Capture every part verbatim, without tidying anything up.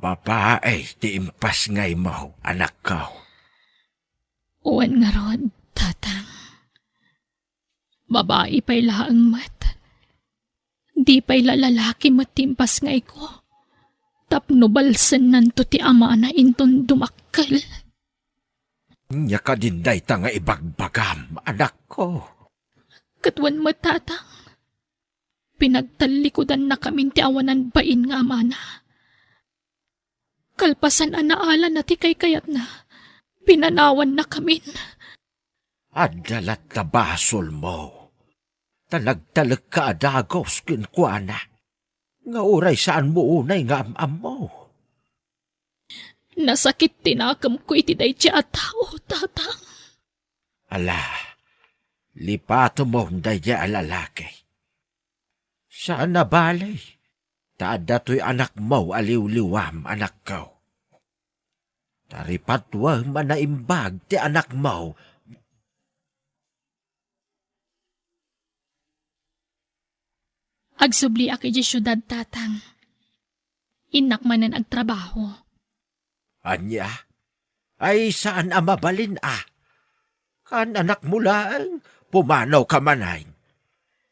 Babai ti impasngaymo, anakko. Wen ngarud, Tatang. Babai pay laeng met. Di pay la lalaki met ti impasngayko. Tapno balsennanto ti amana inton dumakkel. Ania kadin dayta nga ibagbagam, anakko? Ket wen met, Tatang. Pinagtallikudannakamin ti awanan bain nga amana. Kalpasan a naalana ti kaykayatna, pinanawannakamin. Adda latta basolmo. Ta nagtalekka a dagus kenkuana. Nga uray saanmo unay nga am-ammo. Nasakit ti nakemko iti daydi a tao, Tatang. Ala, lipatemon daydi a lalaki. Saan a bale, ta adda toy anakmo a liwliwam, anakko. Ta ripatuem a naimbag ti anakmo. Agsubliak idiay siudad, Tatang. Innak manen agtrabaho. Ania? Ay, saan a mabalin a. Kaan-anakmo laeng, pumanawka manen.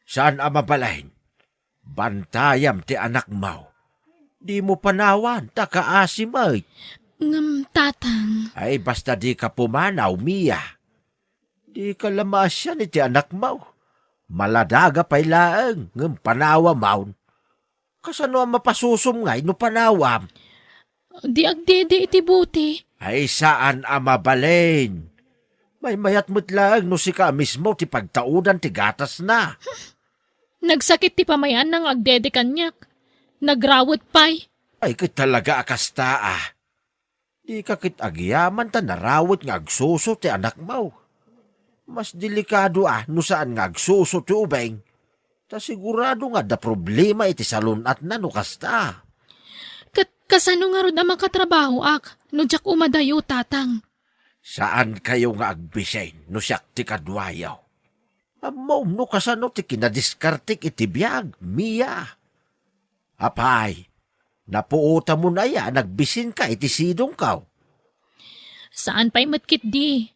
Saan a mabalin. Bantayam ti anakmo. Dimo panawan, ta kaasi met. Ngem, Tatang. Ay, basta dika pumanaw, Mia. Dika la maasian iti anakmo. Maladaga pay laeng, ngem panawam. Kasano a mapasusom ngay no panawam? Di agdede iti buti. Ay, saan a mabalin. Maymayat met laeng no sika a mismo ti pagtaudan ti gatasna. Nagsakit ti pamayanna nga agdede kaniak. Nagrawet pay. Ay, ket talaga a kasta a. Dika ket agyaman ta narawet nga agsuso ti anakmo. Mas delikado a no saan nga agsuso ti ubing. Ta sigurado nga adda problema iti salun-atna no kasta. Ket kasano ngarud a makatrabahoak no diak umadayo, Tatang? Saankayo nga agbisin no siak ti kaduayo. Ammom no kasano ti kinadiskartek iti biag, Mia. Apay, napuotamon aya a nagbisinka iti sidongko? Saan pay met ketdi.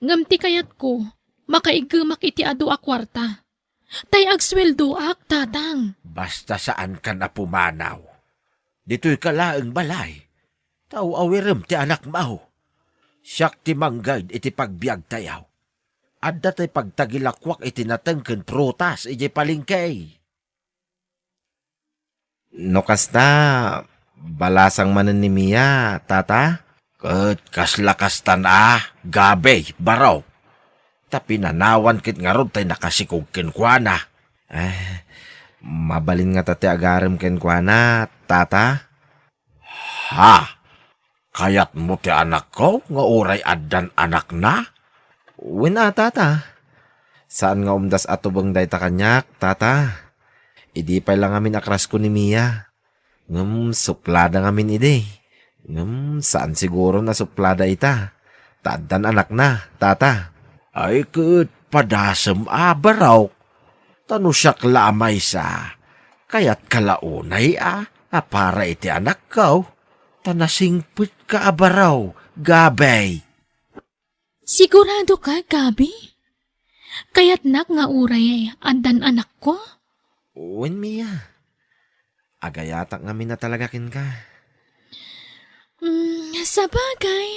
Ngem ti kayatko, makaiggemak iti adu a kuarta. Tay agsueldoak, Tatang. Basta saankan a pumanaw. Ditoyka laeng balay. Ta aw-awirem ti anakmo. Siak ti mangged iti pagbiagtayo. Adda tay pagtagilakoak iti nateng ken prutas idiay palengke. No kasta, balasang manen ni Mia, Tata? Ket kasla kastan a, Gabi, baro. Ta pinanawan ket ngarud tay nakasikog kenkuana. Eh, mabalin ngata ti agarem kenkuana, Tata? Ha? Kayatmo ti anakko nga uray addan anakna? Wen a, Tata. Saan nga umdas a tubeng dayta kaniak, Tata. Idi pay la ngamin a crush ko ni Mia. Ngem suplada ngamin idi. Ngem saan siguron a suplada ita. Ta addan anakna, Tata. Ay ket padasem a, barok. Ta no siak la a maysa, kayatka la unay a, a para iti anakko. Ta nasingpetka a baro, Gabi. Sigurado ka, Gabi? Kayatnak nga uray addan anakko? Wen, Mia. Agayatak ngamin a talaga kenka. Mm, sabagay,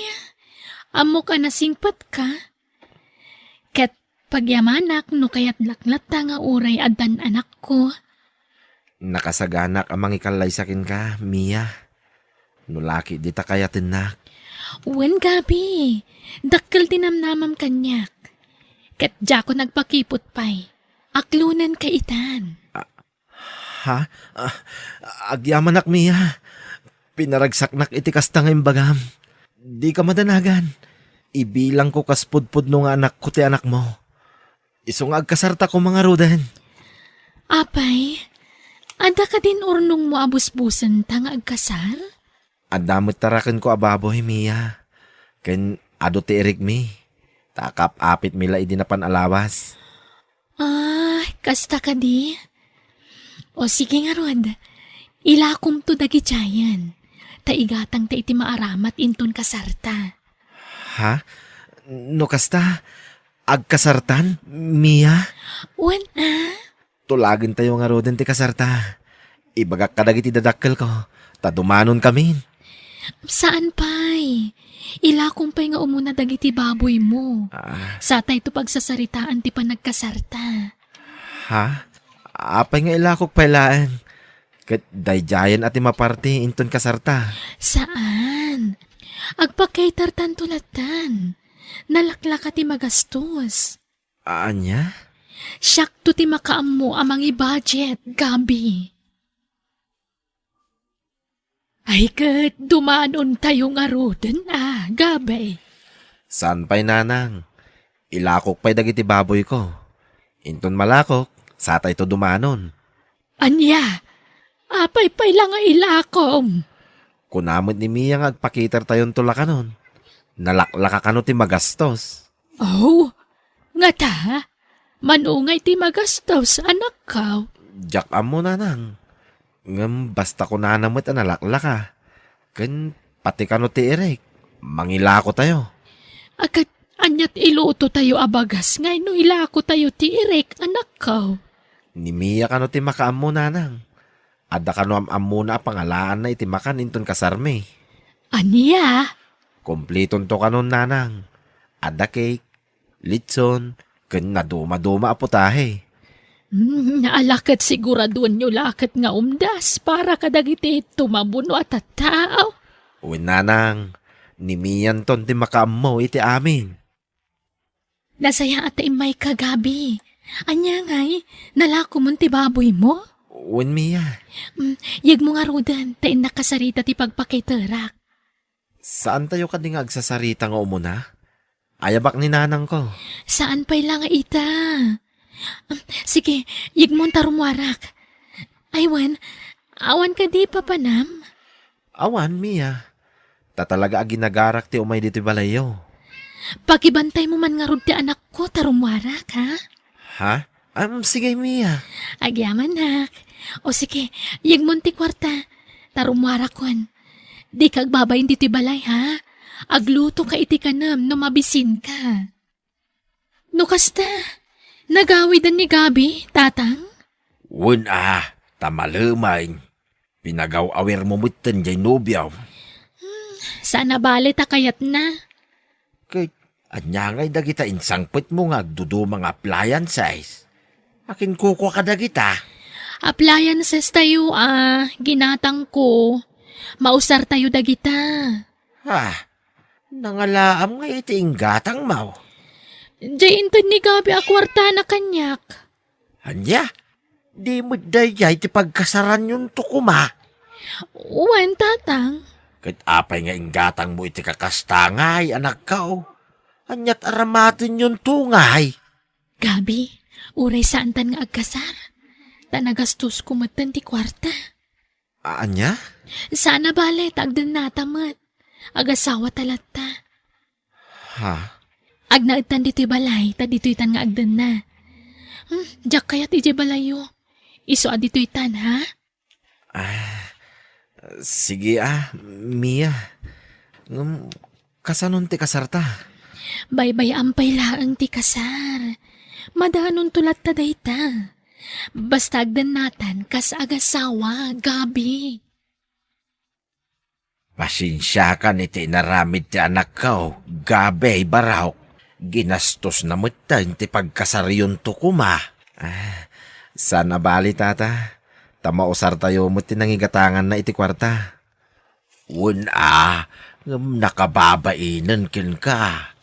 ammok a nasingpetka. Ket pagyamanak no kayatnak latta nga uray addan anakko. Nakasaganak a mangikallaysa kenka, Mia. No laki dita kayatennak. Wen, Gabi, dakkel ti namnamam kaniak. Ket diakon agpakiput pay. Aklonenka itan. Ha? Ah, agyamanak, Mia. Pinaragsaknak iti kasta nga imbagam. Dika madanagan. Ibilangko kas pudpudno nga anakko ti anakmo. Isu nga agkasarta koma ngaruden. Apay, adda kadin urnongmo a busbusenta nga agkasar? Adda met tarakenko a baboy, Mia. Ken adu ti irikmi. Ta kaap-apitmi la idi napan a lawas. Ah, kasta kadi? O sige ngarud, ilakomto dagidiayen. ta igatangta iti maaramat inton kasarta. Ha? No kasta, agkasartan, Mia? Wen a? Tulagentayo ngaruden ti kasarta. Ibagak kadagiti dadakkelko, ta dumanonkamin. Saan pay. Ilakom pay nga umuna dagiti baboymo. Ah. Satayto pagsasaritaan ti panagkasarta. Ha? Apay nga ilakok pay laeng? Ket daydiayen a ti maparti inton kasarta. Saan. Agpa-catertanto lattan. Nalaklaka ti magastos. Ania? Siakto ti makaammo a mangi-budget, Gabi. Ay, ket dumanontayo ngaruden a, Gabi. Saan pay, nanang. Ilakok pay dagiti baboyko. Inton malakok, satayto dumanon. Ania? Apay pay la nga ilakom? Kuna met ni Mia nga agpa-catertayonto la kanon. Nalaklaka kano ti magastos. Oh, ngata? Mano ngay ti magastos, anakko? Diak ammo, nanang. Ngem basta kunana met a nalaklaka. Ken pati kano ti irik, mangilakotayo. A ket ania ti ilutotayo a bagas nga no ilakotayo ti irik, anakko? Ni Mia kano ti makaammo, nanang. Adda kano am-ammona a pangalaanna iti makan inton kasarmi. Ania? Kumplitonto kanon, nanang. Adda cake, litson, ken nadumaduma a putahe. Hmm, ala ket siguraduenyo la ket nga umdas para kadagiti tumabuno a tattao. Wen, nanang, ni Mianton ti makaammo iti amin. Nasayaat ta immayka, Gabi. Ania ngay, nalakomon ti baboymo? Wen, Mia. Mm, yegmo ngaruden, ta innak kasarita ti pagpakiterak. Saantayo kadi nga agsasarita nga umuna? Ayabak ni nanangko. Saan pay la nga ita? Mm, sige, yegmon ta rummuarak. Ay wen, awan kadi papanam? Awan, Mia. Ta talaga a ginagarak ti umay ditoy balayyo. Pakibantaymo man ngarud ti anakko ta rummuarak, ha? Ha? Am, sige, Mia. Agyamanak. O sige, yegmon ti kuarta. Ta rummuarakon. Dika agbabain ditoy balay, ha? Aglutoka iti kanem no mabisinka. No kasta, nagawiden ni Gabi, tatang? Wen a, ta malemay. Pinagaw-awirmo metten jay nobiom. Hmm, saan a bale ta kayatna. Ket ania ngay dagita insangpetmo nga agduduma nga appliances? Akinkukua kadagita? Appliances tayo a, ginatangko. Mausar tayo dagita. Ha? Nangalaam nga iti inggatangmo? Jay inted ni Gabi a kuartana kaniak. Ania? Di met daydiay ti pagkasaranyonto koma? Wen, tatang. Ket apay nga inggatangmo iti kakasta ngay, anakko? Aniat aramatenyonto ngay? Gabi, uray saantan nga agkasar, ta nagastosko metten ti kuarta. Ania? Saan a bale ta agdennata met. Agasawata latta. Ha? Agnaedtan ditoy balay, ta ditoytan nga agdenna. Hmm, diak kayat idiay balayyo. Isu a ditoytan, ha? Ah, sige a, Mia. Ngem, kasanon ti kasarta? Baybay-am pay laeng ti kasar. Madanonto latta dayta. Basta agdennatan kas agasawa, Gabi. Pasensiakan iti inaramid ti anakko, Gabi, Barok. Ginastosna metten ti pagkasaryonto koma. Ah, saan a bale, tata. Ta mausartayo met ti nangigatanganna iti kuarta. Wen a, ngem nakababainen kenka.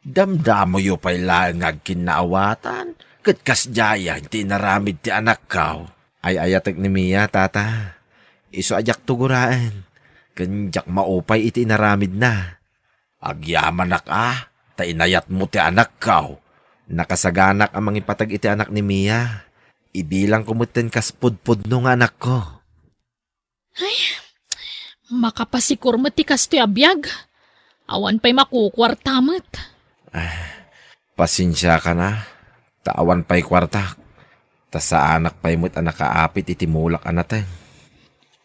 Damdamoyo pay laeng nga agkinnaawatan, ket kasdiayen ti inaramid ti anakko. Ay-ayatek ni Mia, tata. Isu a diakto guraen, ken diak maupay iti inaramidna. Agyamanak a, ta inayatmo ti anakko. Nakasaganak a mangipateg iti anak ni Mia. Ibilangko metten kas pudpudno nga anakko. Ay, makapasikur met ti kastoy a biag. Awan pay makukuarta met. Ah, pasensiakan a, ta awan pay kuartak. Ta saanak pay met a nakaapit iti mulak a nateng.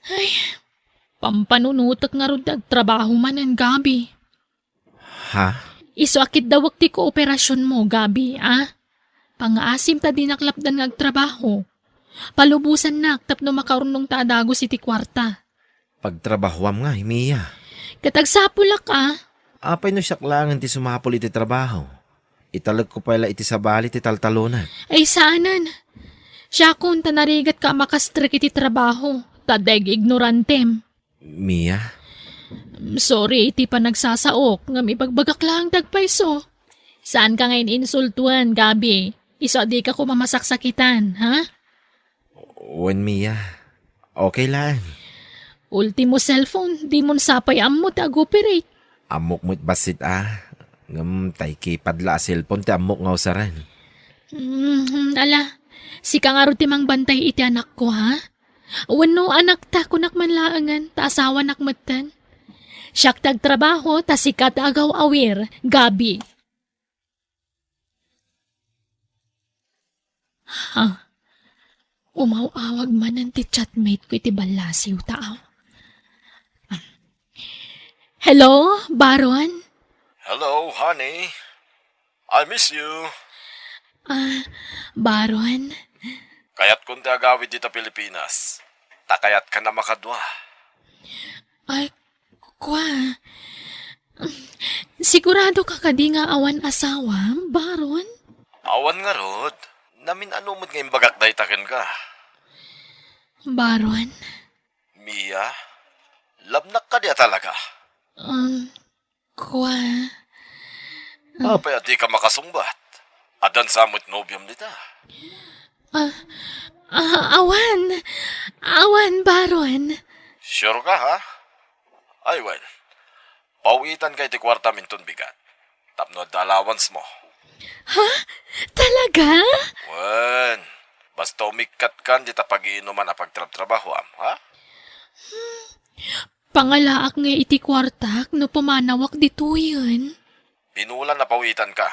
Ay, Pampanunotek ngarud ti agtrabaho manen, Gabi. Ha? Isu a kiddawek ti kooperasionmo, Gabi, a? Pangaasim ta dinak lapdan nga agtrabaho. Palubosannak tapno makaurnongta a dagus iti kuarta. Pagtrabahoam ngay, Mia. Ket agsapulak a. Apay no siak laengen ti sumapul iti trabaho? Italekko pay la iti sabali ti taltalonek. Ay, saanen. Siakon ta narigatka a makastrek iti trabaho, ta dayag ignorantem. Mia? Sorry iti panagsasaok, ngem ibagbagak laeng ti agpayso. Saanka nga in-insultoen, Gabi. Isu a dika koma masaksakitan, ha? Wen, Mia. Okay laeng. Ultimo cellphone, dimon sapay ammo ti ag-operate. Ammok met bassit a. Ngem tay keypad la a cellphone ti ammok nga usaren. Hmm, ala, sika ngarud ti mangbantay iti anakko, ha? Wenno anakta, kunak man laengen, ta asawanak metten. Siak ti agtrabaho, ta sika ti agaw-awir, Gabi. Ha? Umaw-awag manen ti chatmate ko iti ballasiw, taaw. Hello, Baron? Hello, honey. I miss you. Ah, Baron? Kayatkon ti agawid dita Pilipinas. Ta kayatkan a makadua. Ay, kua. Sigurado ka kadi nga awan asawam, Baron? Awan ngarud. Namin-ano met nga imbagak dayta kenka. Baron? Mia, labnak kadi a talaga? Um, kua. Apay a dika makasungbat? Addan sa met nobiom dita? Ah, ah, awan. Awan, Baron. Sure ka, ha? Ay, well. Pawitanka iti kuartam inton bigat. Tapno adda allowance mo. Ha? Talaga? Wen, basta umikkatkan dita pagiinuman a pagtrabtrabahoam, ha? Pangalaak nga iti kuartak no pumanawak ditoyen. Binulan a pawitanka.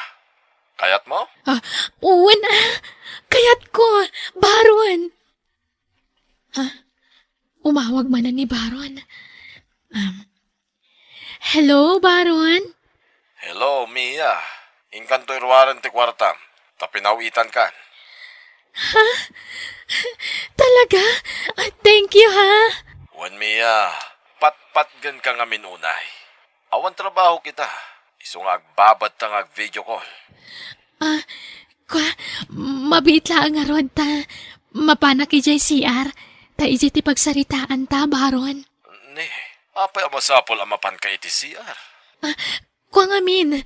Kayatmo? Ah, wen, ah. Kayatko, Baron. Ha? Umawag manen ni Baron. Um, hello, Baron? Hello, Mia. Inkanto iruaren ti kuartam, ta pinawitankan. Ha? Talaga? Ah, thank you, ha? Wen, Mia, patpatgenka ngamin unay. Awan trabaho kita. Isu nga agbabadta nga ag-video call. Ah, kua, mabiit laeng ngarud ta mapanak idiay C R, ta idiay ti pagsaritaanta, Baron. Ne, apay a masapul a mapanka iti C R? Ah, kua ngamin,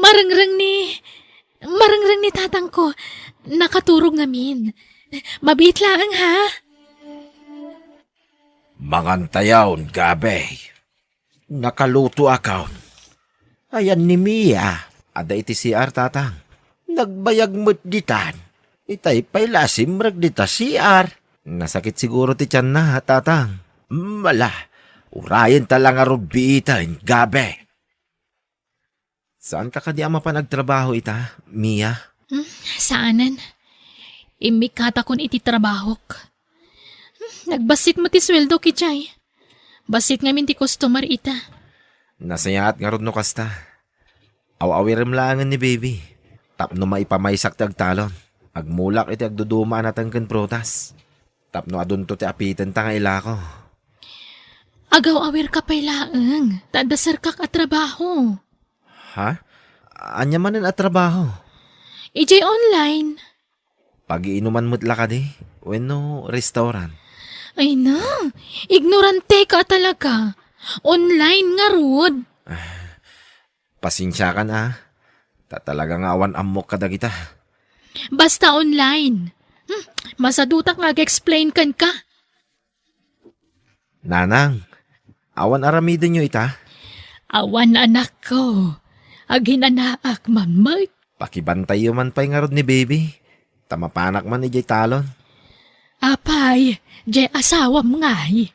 marengreng ni, marengreng ni tatangko. Nakaturog ngamin. Mabiit laeng, ha? Mangantayon, Gabi. Nakalutoakon. Ayan ni Mia. Adda iti C R, tatang. Nagbayag met ditan. Itay pay la a simrek dita C R. Nasakit siguro ti tianna, tatang. Mala, urayenta la ngarud biiten, Gabi. Saanka kadi a mapan agtrabaho ita, Mia? Hmm, saanen. Immikkatakon iti trabahok. Hmm, nagbassit met ti sueldok idiay. Bassit ngamin ti customer ita. Nasayaat ngarud no kasta. Aw-awirem laengen ni baby. Tapno maipamaysak ti agtalon. Agmulak iti agduduma a nateng ken prutas. Tapno adunto ti apitenta nga ilako. Agaw-awirka pay laeng, ta adda serkak a trabaho. Ha? Ania manen a trabaho? Idiay online. Pagiinuman met la kadi? Wenno restaurant? Ay na, ignoranteka talaga. Online ngarud. Pasensiakan a. Ta talaga nga awan ammok kadagita. Basta online. Hmm, masadutak nga ag-explain kenka. Nanang, awan aramidenyo ita? Awan, anakko. Aginanaak man met. Pakibantayyo man pay ngarud ni baby. Ta mapanak man idiay talon. Apay, diay asawam ngay?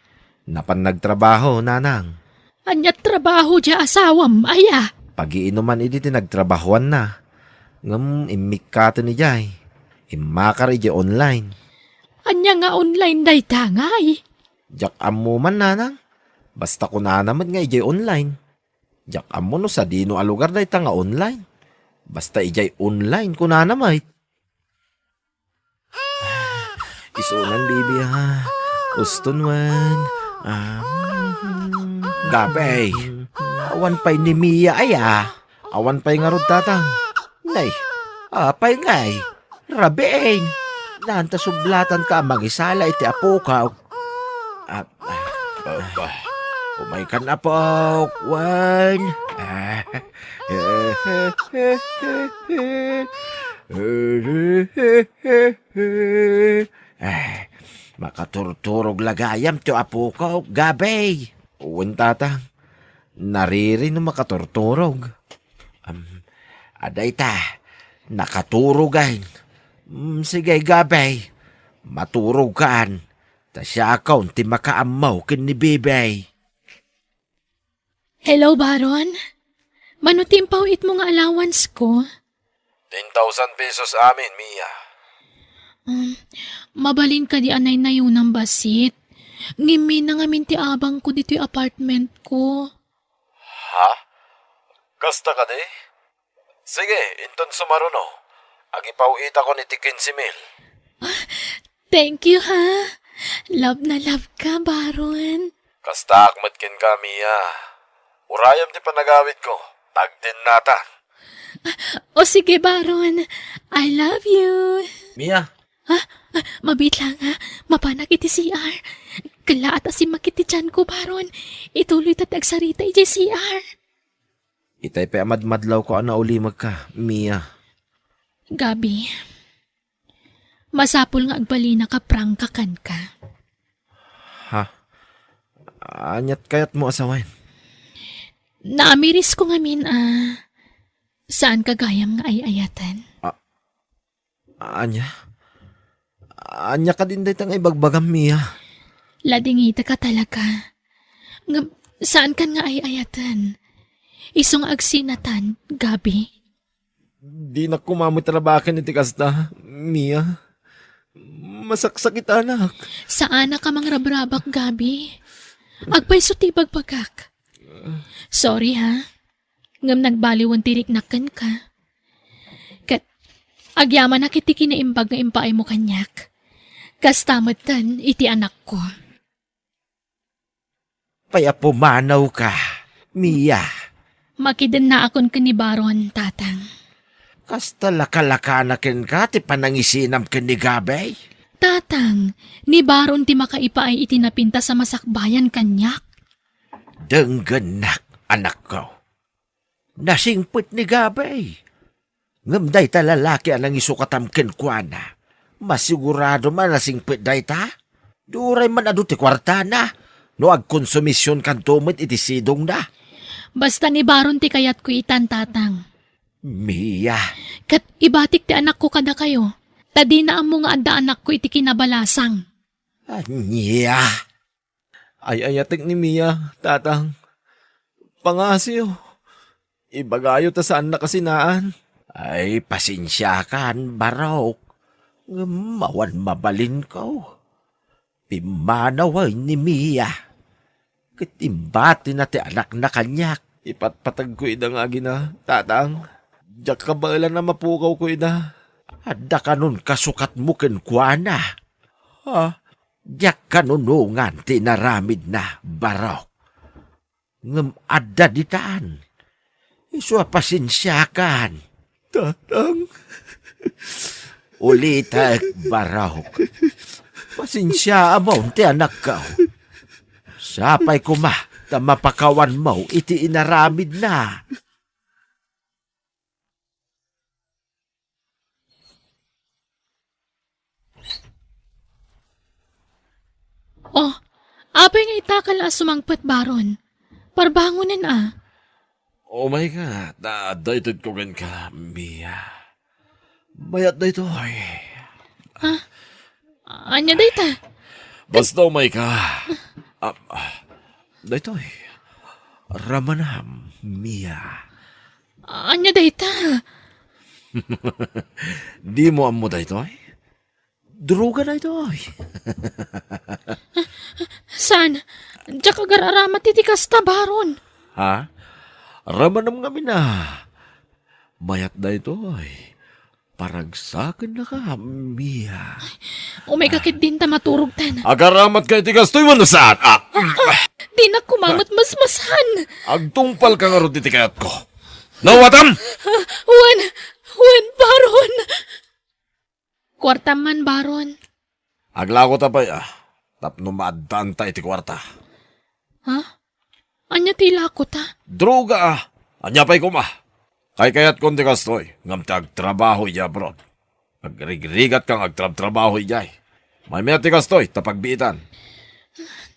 Napan nagtrabaho, nanang. Ania trabaho diay asawam, aya? Pagiinuman idi ti nagtrabahoanna. Ngem immikkaten idiay. Immakar idiay online. Ania nga online dayta ngay? Diak ammo man, nanang. Basta kunana met nga idiay online. Diak ammo no sadino a lugar dayta nga online. Basta idiay online, kunana met. Isunan, bibi, ha? Uston wen. Ah. Gabay. Awan pay ni Mia aya. Awan pay ngarud, tatang. Nay, apay ngay? Rabiin. Naan ta sublatan ka a mangisala iti apokaw. Ah, ah, ah, ah. Umaykan, apok, wen. Ah. Eh, makaturturog la gayam ti apokaw, Gabay. Wen, tatang. Nariri no makaturturog. Am, adayta, nakaturogan. Mm, sige, Gabay. Maturogkan. Ta siakon ti makaammo ken ni Bibay. Hello, Baron. Mano ti impaw-itmo nga allowance ko? Ten thousand pesos amin, Mia. Um, mabalin kadi a naynayonam bassit. Ngimmi na ngamin ti abang ko ditoy apartment ko. Ha? Kasta kadi? Sige, inton sumaruno, agipaw-itakon iti kinse mil. Thank you, ha. Love na love ka, Baron. Kastaak met kenka, Mia. Urayem ti panagawidko. Tagdennata. O sige, Baron. I love you. Mia. Ha? Ah, mabiit lang, ha? Mapanak iti C R. Kellaat a simmakit ti tiyan ko, Baron. Ituloy ta ti agsarita iti C R. Itay pay a madmadlawko a naulimegka, Mia. Gabi, masapul nga agbalinaka prangka kenka. Ha? Aniat kayatmo a sawen? Naamirisko ngamin a saanka gayam nga ay-ayaten. A-, ania? Ania kadin dayta nga ibagbagam, Mia? Ladingitaka talaga. Ngem, saankan nga ay-ayaten. Isu nga agsinatan, Gabi. Dinak koma met rabaken iti kasta, Mia. Masaksakitanak. Saanak a mangrabrabak, Gabi. Agpayso ti ibagbagak. Sorry, ha. Ngem nagbaliwen ti riknak kenka. Ket agyamanak iti kinaimbag nga impaaymo kaniak. Kasta metten iti anakko. Pay a pumanawka, Mia. Makidennaakon ken ni Baron, Tatang. Kasta lakalakana kenka ti panangisinam ken ni Gabay? Tatang, ni Baron ti makaipaay iti napintas a masakbayan kaniak. Denggennak, anakko. Nasingpet ni Gabay. Ngem dayta lalaki a nangisukatam kenkuana, masigurado man a nasingpet dayta. Uray man adu ti kuartana, no agkonsumisionkanto met iti sidongna. Basta ni Baron ti kayatko itan, Tatang. Mia. Ket ibatik ti anakko kadakayo, ta dina ammo nga adda anakko iti kinabalasang. Ania? Ay-ayatek ni Mia, Tatang. Pangasiyo. Ibagayo ta saannak a sinaan. Ay, pasensiakan, Barok. Ngem awan mabalinko. Pimmanawen ni Mia. Ket imbatina ti anakna kaniak. Ipatpatagko ida nga agina, Tatang. Diak kabaelan a mapukawko ida. Adda kanon kasukatmo kenkuana? Ha? Diak kanunongan ti inaramidna, Barok. Ngem adda ditan. Isu a pasensiakan. Tatang. Ulitek, Barok. Pasensiaam ti anakko. Sapay koma ta mapakawanmo iti inaramidna. Oh, apay nga itakal a sumangpet, Baron? Parbangonen a. Umayka, ta adda itedko kenka, Mia. Mayat daytoy. Ha? Ania dayta? Basta umayka. Ah, ah, daytoy. Ramanam, Mia. Ania dayta? Dimo ammo daytoy? Droga daytoy. Saan? Diak agar-aramat iti kasta, Baron. Ha? Ramanem ngamin a. Mayat daytoy. Paragsakennaka, Mia. Umay ka ketdin ta maturogtan. Agaramatka iti kastoy wenno saan? Ah, dinak koma met masmasan. Agtungpalka ngarud iti kayatko. Nawatam? Wen, wen, Baron. Kuartam man, Baron. Aglakota pay, a, tapno maaddaanta iti kuarta. Ha? Ania ti ilakota? Droga, a. Ania pay koma? Kaykayatkon ti kastoy, ngem ti agtrabaho idiay abroad. Agrigrigatka nga agtrabtrabaho idiay. Maymayat ti kastoy, ta pagbiitan.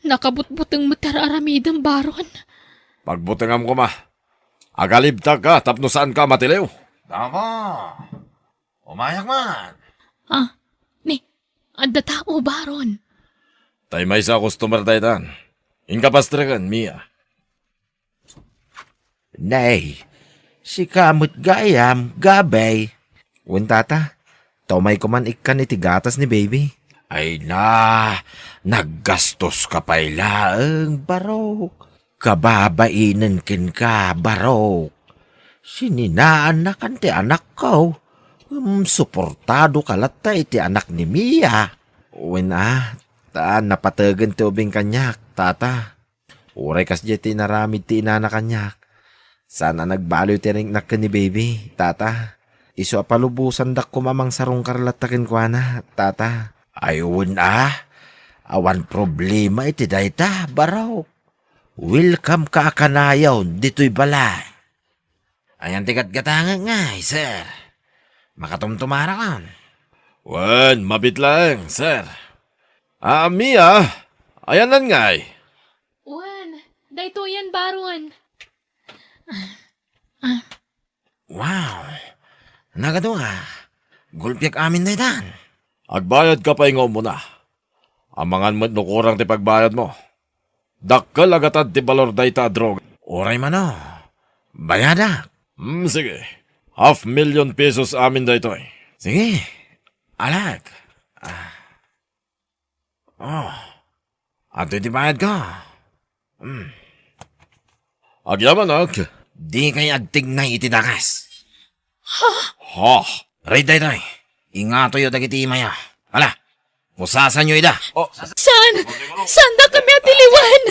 Nakabutbuteng met ti ar-aramidem, Baron. Pagbutengam koma. Agalibtakka tapno saanka a matiliw. Tama. Umayak man. Ah, ni, adda tao, Baron. Tay maysa a customer daytan. Inka pastreken, Mia. Nay, sika met gayam, Gabay. Wen, Tata, ta umayko man ikkan iti gatas ni Baby. Ay na, naggastoska pay laeng, Barok. Kababainen kenka, Barok. Sininaannakan ti anakko. Ngem suportadoka latta iti anak ni Mia. Wen a, ta napategen ti ubing kaniak, Tata. Uray kasdiay ti inaramid ti inana kaniak. Saan a nagbaliw ti riknak ken ni Baby, Tata. Isu a palubosandak koma a mangsarungkar latta kenkuana, Tata. Ay, wen a, awan problema iti dayta, Barok. Welcome ka a kanayon ditoy balay. Ayan ti gatgatangek ngay, sir? Makatumtumarakon? Wen, mabit laeng, sir. Ah, Mia, ayannan ngay? Wen, daytoyen, Baron. Wow. Nagadu a, gulpiak amin daytan. Agbayadka pay nga umuna. Amangan met no kurang ti pagbayadmo. Dakkel a gatad ti balor dayta a droga. Uray mano, bayadak. Hmm, sige. Half million pesos amin daytoy. Sige, alag. Ah. Oh, adtoy ti bayadko. Hmm. Agyamanak. Dikay agtignay iti dakes. Ha? Ha? Ready daytoy. Ingatoyo dagiti imayo. Ala, pusasanyo ida. Oh. Saan? Saandakami a tiliwen?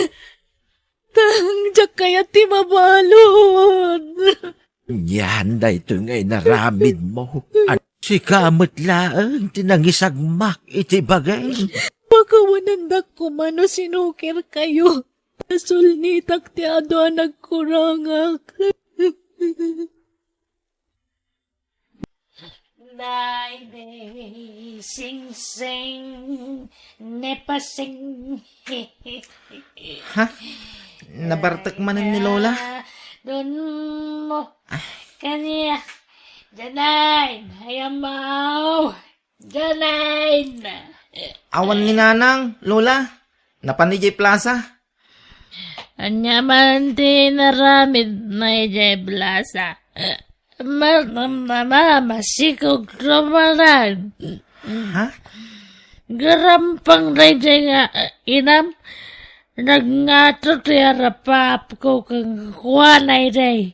Tang, diak kayat ti mabalud. Ania daytoy nga inaramidmo? Sika met laeng ti nangisagmak iti bagim. Pakawanandak koma no sinukirkayo. Nasulnitak ti adu a nagkurangak. Daydi singsing ne pasing. Ha? Nabartek manen ni Lola? Dunmo. Ah. Kaniak. Janay, ay amaw. Janay. Awan ni Nanang, Lola. Napan idiay plaza. Ania man ti inaramidna idiay plaza? Marnamnama, masikog rumarag. Ha? Garampang daydiay nga inam, nagngato ti arapapko kenkuana idiay.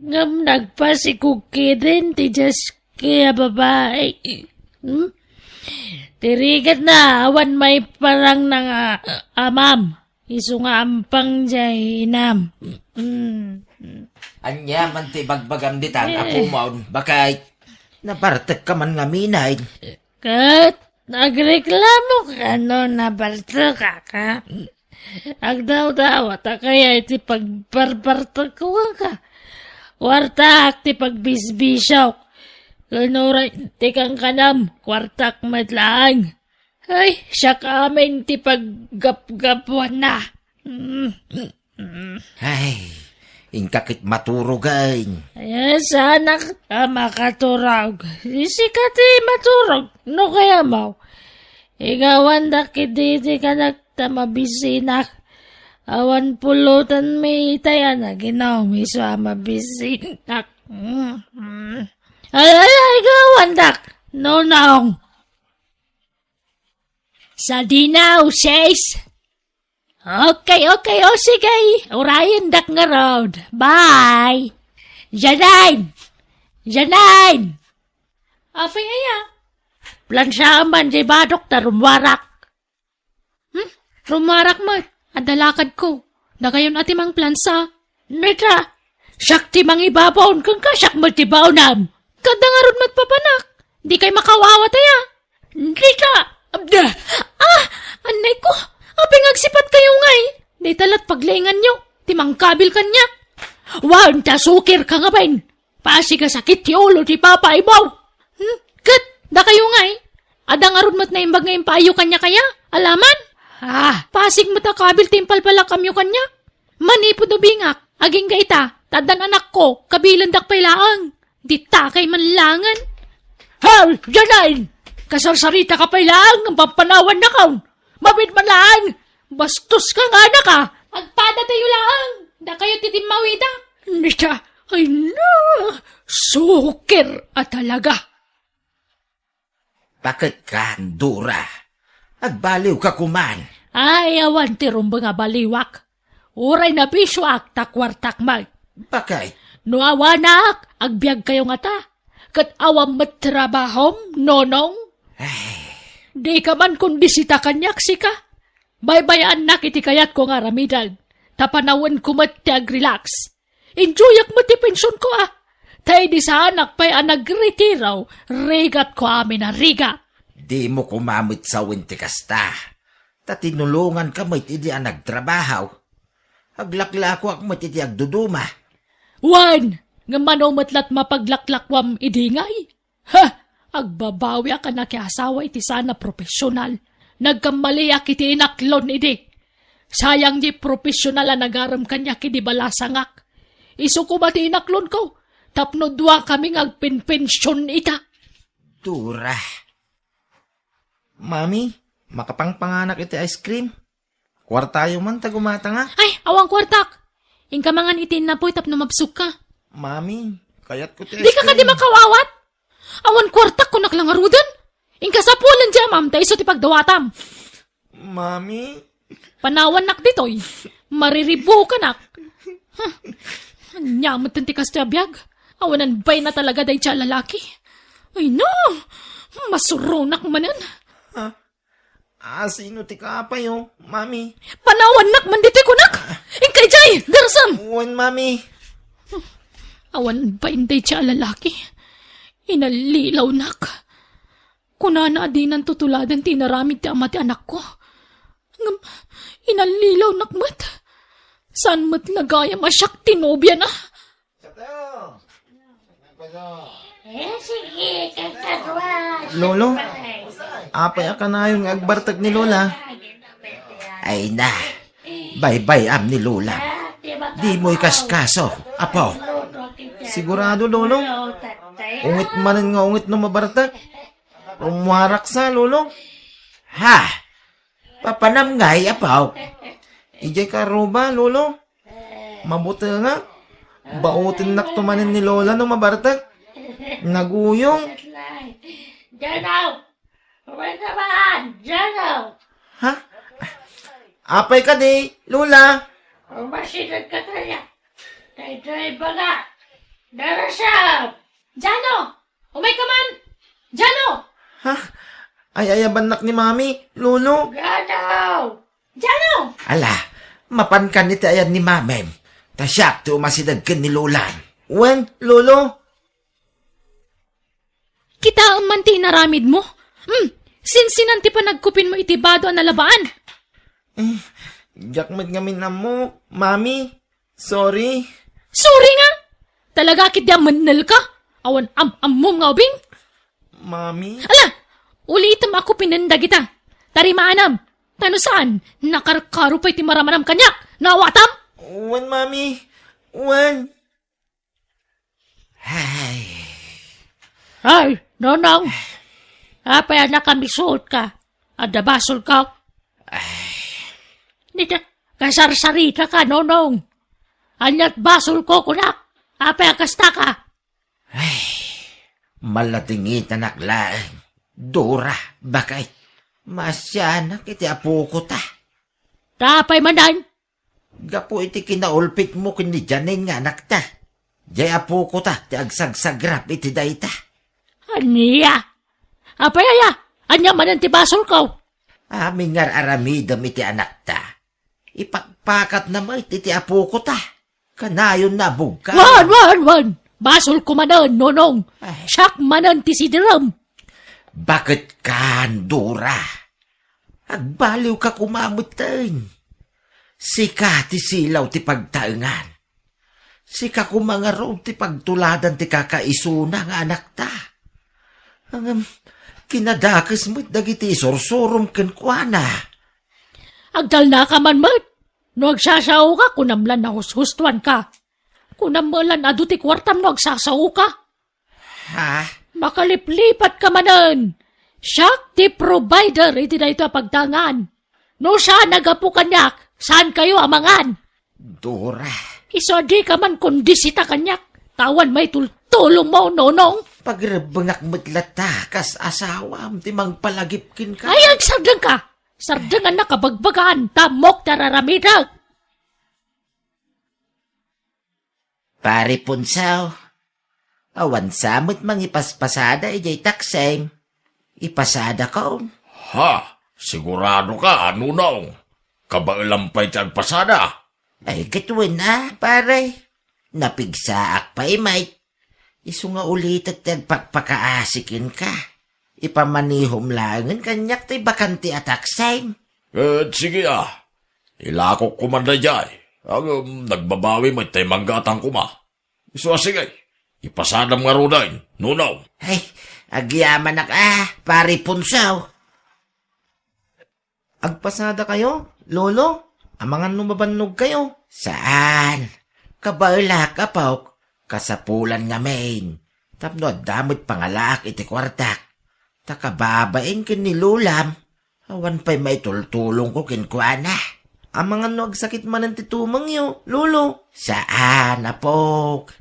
Ngem nagpasikog ketdin ti diaski a babai. Hmm? Ti rigatna, awan maiparangna nga amam. Isu nga ampang diay inam. Mm. Ania man ti ibagbagam ditan a pumaw, baket? Nabartekka man ngamin. Ket nagreklamo ka no nabartekak, ha? Agdawdawa ta kaya iti pagbarbartekko kenka. Kuartak ti pagbisbisiok. Ken uray ti kankanam, kuartak met laeng. Ay, siak amin ti paggapgapuanna. Mm, mm, mm. Ay, inka ket maturogen. Ay, saanak a makaturog. Sika ti maturog, no kayamaw. Igawandak iti kanak ta mabisinak. Awan pulotenmi itay a naginum isu a mabisinak. Mm, mm. Ay, ay, ay, igawandak. Nonong. Sadina, uses. Okay, okay, o sige. Urayendak ngarud. Bye. Janine! Janine! Apay aya? Plansaam man di badok ta rummuarak. Hmm? Rummuarak met. Adda lakadko. Dakayon a ti mangplansa. Neta, siak ti mangibabaon kenka, siak met ti baonam. Kadda ngarud met papanak. Dikay makaw-awat aya. Neta, abda. Ah, annay ko. Apay nga agsipatkayo ngay? Dayta lat paglainganyo ti mangkabil kaniak. Wen ta sukir ka ngamin. Pasig a sakit ti ulo ti papa ibaw. Hmm? Ket, dakayo ngay? Adda ngarud met naimbag nga impaayyo kaniak aya? Alaman? Ah, pasig met a kabil ti impalpalakamyo kaniak. Manipud ubingak, agingga ita, ta addan anakko, kabilendak pay laeng. Ditakay man laengen. Haw, Janine! Kasarsaritaka pay laeng ngem pampanawannakon. Mabiit man laeng! Bastoska nga anaka! Agpadatayo laeng! Dakayo ti timmawida! Neta, ay na! Sukir a talaga! Paketka, Dora. Agbaliwka koman. Ay, awan ti rumbeng a baliwak. Uray nabisioak ta kuartak met. Bakit? No awanak, agbiagkayo ngata. Ket awan met trabahom, Nonong? Ay. Dika man kumbisita kaniak, sika. Baybay-annak iti kayatko nga aramiden. Ta panawenko met ti agrelax. Enjoyak met ti pensionko, a. Ta idi saanak pay a nagretiro, rigatko amin a rigat. Dimo koma met sawen ti kasta. Ta tinulonganka met idi a nagtrabaho. Aglaklakoak met iti agduduma. Wen, ngem mano met lat mapaglaklakoam idi ngay? Ha! Agbabawiak a nakiasawa iti saan a profesional. Nagkammaliak iti inaklon idi. Sayang di profesional a nagarem kaniak idi balasangak. Isu koma ti inaklonko, tapno duakami nga agpenpension ita. Dora. Mami, makapangpanganak iti ice cream? Kuartayo man ta gumatangak. Ay, awan kuartak. Inka mangan iti innapoy tapno mabsogka. Mami, kayatko ti ice cream. Dika kadi makaw-awat? Awan kuartak, kunak la ngaruden. Inka sapulen di amam ta isu ti pagdawatam. Mami. Panawannak ditoy. Mariribukanak. Huh. Ania met ti kastoy a biag? Awanan bayna talaga daydiay a lalaki. Ay, no! Masuronak manen. Ha? Ah, sino ti kaapayo, Mami? Panawannak man ditoy kunak! Inkay jay! Darasam! Wen, Mami. Awan bain daydiay a lalaki. Inallilawnak. Kunana a dinan tutuladen ti inaramid ti ama ti anakko. Ngem, inallilawnak met. Saan met nga gayam a siak ti nobiana? Eh, sige, kagkatuan. Lolo, apay a kanayon nga agbartek ni Lola? Ay na, baybay-am ni Lola. Di mo ikaskaso, apo. Sigurado, Lolo? Ungit manen nga ungit no mabartek. Rummuarak sa, Lolo. Ha? Papanam ngay, apo? Idiay karuba, Lolo. Mabutengak. Bautennakto manen ni Lola no mabartek. Naguyong. Jano! Umay ka man! Jano! Ha? Apay kadi, Lola? Umasideg ka kaya. Tay driver ka. Darasam! Jano! Umay ka man! Jano! Ha? Ay-ayabannak ni Mami, Lolo. Jano! Jano! Ala, mapankan iti ayan ni Mamem. Ta siak ti umasideg ken ni Lola. Wen, Lolo? Kitaem man ti inaramidmo. Hmm, sinsinan ti panagkupinmo iti bado a nalabaan. Eh, diak met ngamin ammo, Mami. Sorry. Sorry nga? Talaga ket di a mennel ka? Awan am-ammom nga ubing? Mami? Ala! Ulitem a kupinen dagita. Tarimaanam. Ta no saan, nakarkaro pay ti maramanam kaniak. Naawatam? Wen, Mami. Wen. Ay. Ay, Nonong. Apay a nakamisuot ka? Adda basol ka? Ay. Dita, kasarsarita ka, Nonong. Aniat basol ko, kunak? Apay a kasta ka? Ay, maladingitanak laeng. Dora, bakit? Maasianak iti apoko ta. Ta apay manen? Gapu iti kinaulpitmo ken ni Janine nga anakta. Diay apoko ta ti agsagsagrap iti dayta. Ania? Apay aya? Ania manen ti basolko? Amin nga ar-aramidem iti anakta. Ipakpakatna met iti apoko ta. Kanayon na bugka. Wen, wen, wen! Basolko manen, Nonong. Ay. Siak manen ti sidirem. Baket kan, Dora. Agbaliwka koma metten. Sika ti silaw ti pagtaengan. Sika koma ngarud ti pagtuladan ti kakaisuna nga anakta. Ngem, kinadakes met dagiti isursurom kenkuana. Agtalnaka man met. No agsasaoka, kunam lan nahushustoanka. Kunam met lan adu ti kuartam no agsasaoka. Ha? Makaliplipatka manen. Siak ti provider iti daytoy a pagtaengan. No saan a gapu kaniak, saankayo a mangan. Dora. Isu a dika man kondisita kaniak. Ta awan maitultulongmo, Nonong. Pagrebbengak met latta, kas asawam ti mangpalagip kenka. Ay, agsardengka! Sardengannak a bagbagaan, ta ammok ti ar-aramidek. Pare Punsaw, awan sa met mangipaspasada idiay taksem. Ipasadakon. Ha? Siguradoka, Nonong? Kabaelam pay ti agpasada? Ay, ket wen a, pare. Napigsaak pay met. Isu nga ulitek ti agpakpakaasi kenka. Ipamanihom laengen kaniak ti bakante a taksem. Ket sige a, ilakok koma daydiay. Ngem nagbabawi met tay manggatang koma. Isu a sige, ipasadam ngaruden, Nonong. Ay, agyamanak a, Pare Punsaw. Agpasadakayo, Lolo? Amangan no mabannogkayo? Saan. Kabaelak, apok. Kasapulan ngamin. Tapno adda met pangalaak iti kuartak. Ta kababain ken ni Lolam, awan pay maitultulongko kenkuana. Amangan no agsakit manen ti tumengyo, Lolo? Saan, apok.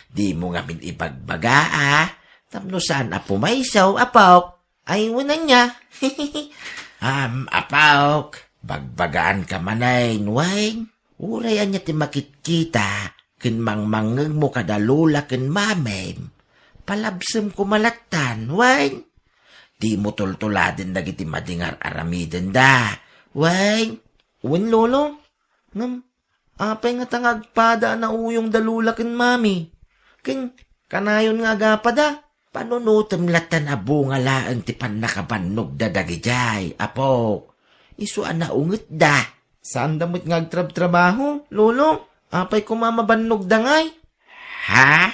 Dimo ngamin ibagbaga, a. Tapno saan a pumayso, apok. Ay, wen ania. Am, apok, bagbagaanka manen, wen? Uray ania ti makitkita ken mangmangngegmo kada Lola ken Mamem, palabsem koma lattan, wen? Dimo tultuladen dagiti madi nga ar-aramidenda, wen? Wen, Lolo. Ngem, apay ngata nga agpada a nauyongda Lola ken Mami? Ken kanayon nga agapada? Panunotem lattan a bunga laeng ti pannakabannogda dagidiay, apok. Isu a naungetda. Saanda met nga agtrabtrabaho, Lolo? Apay koma mabannogda ngay? Ha?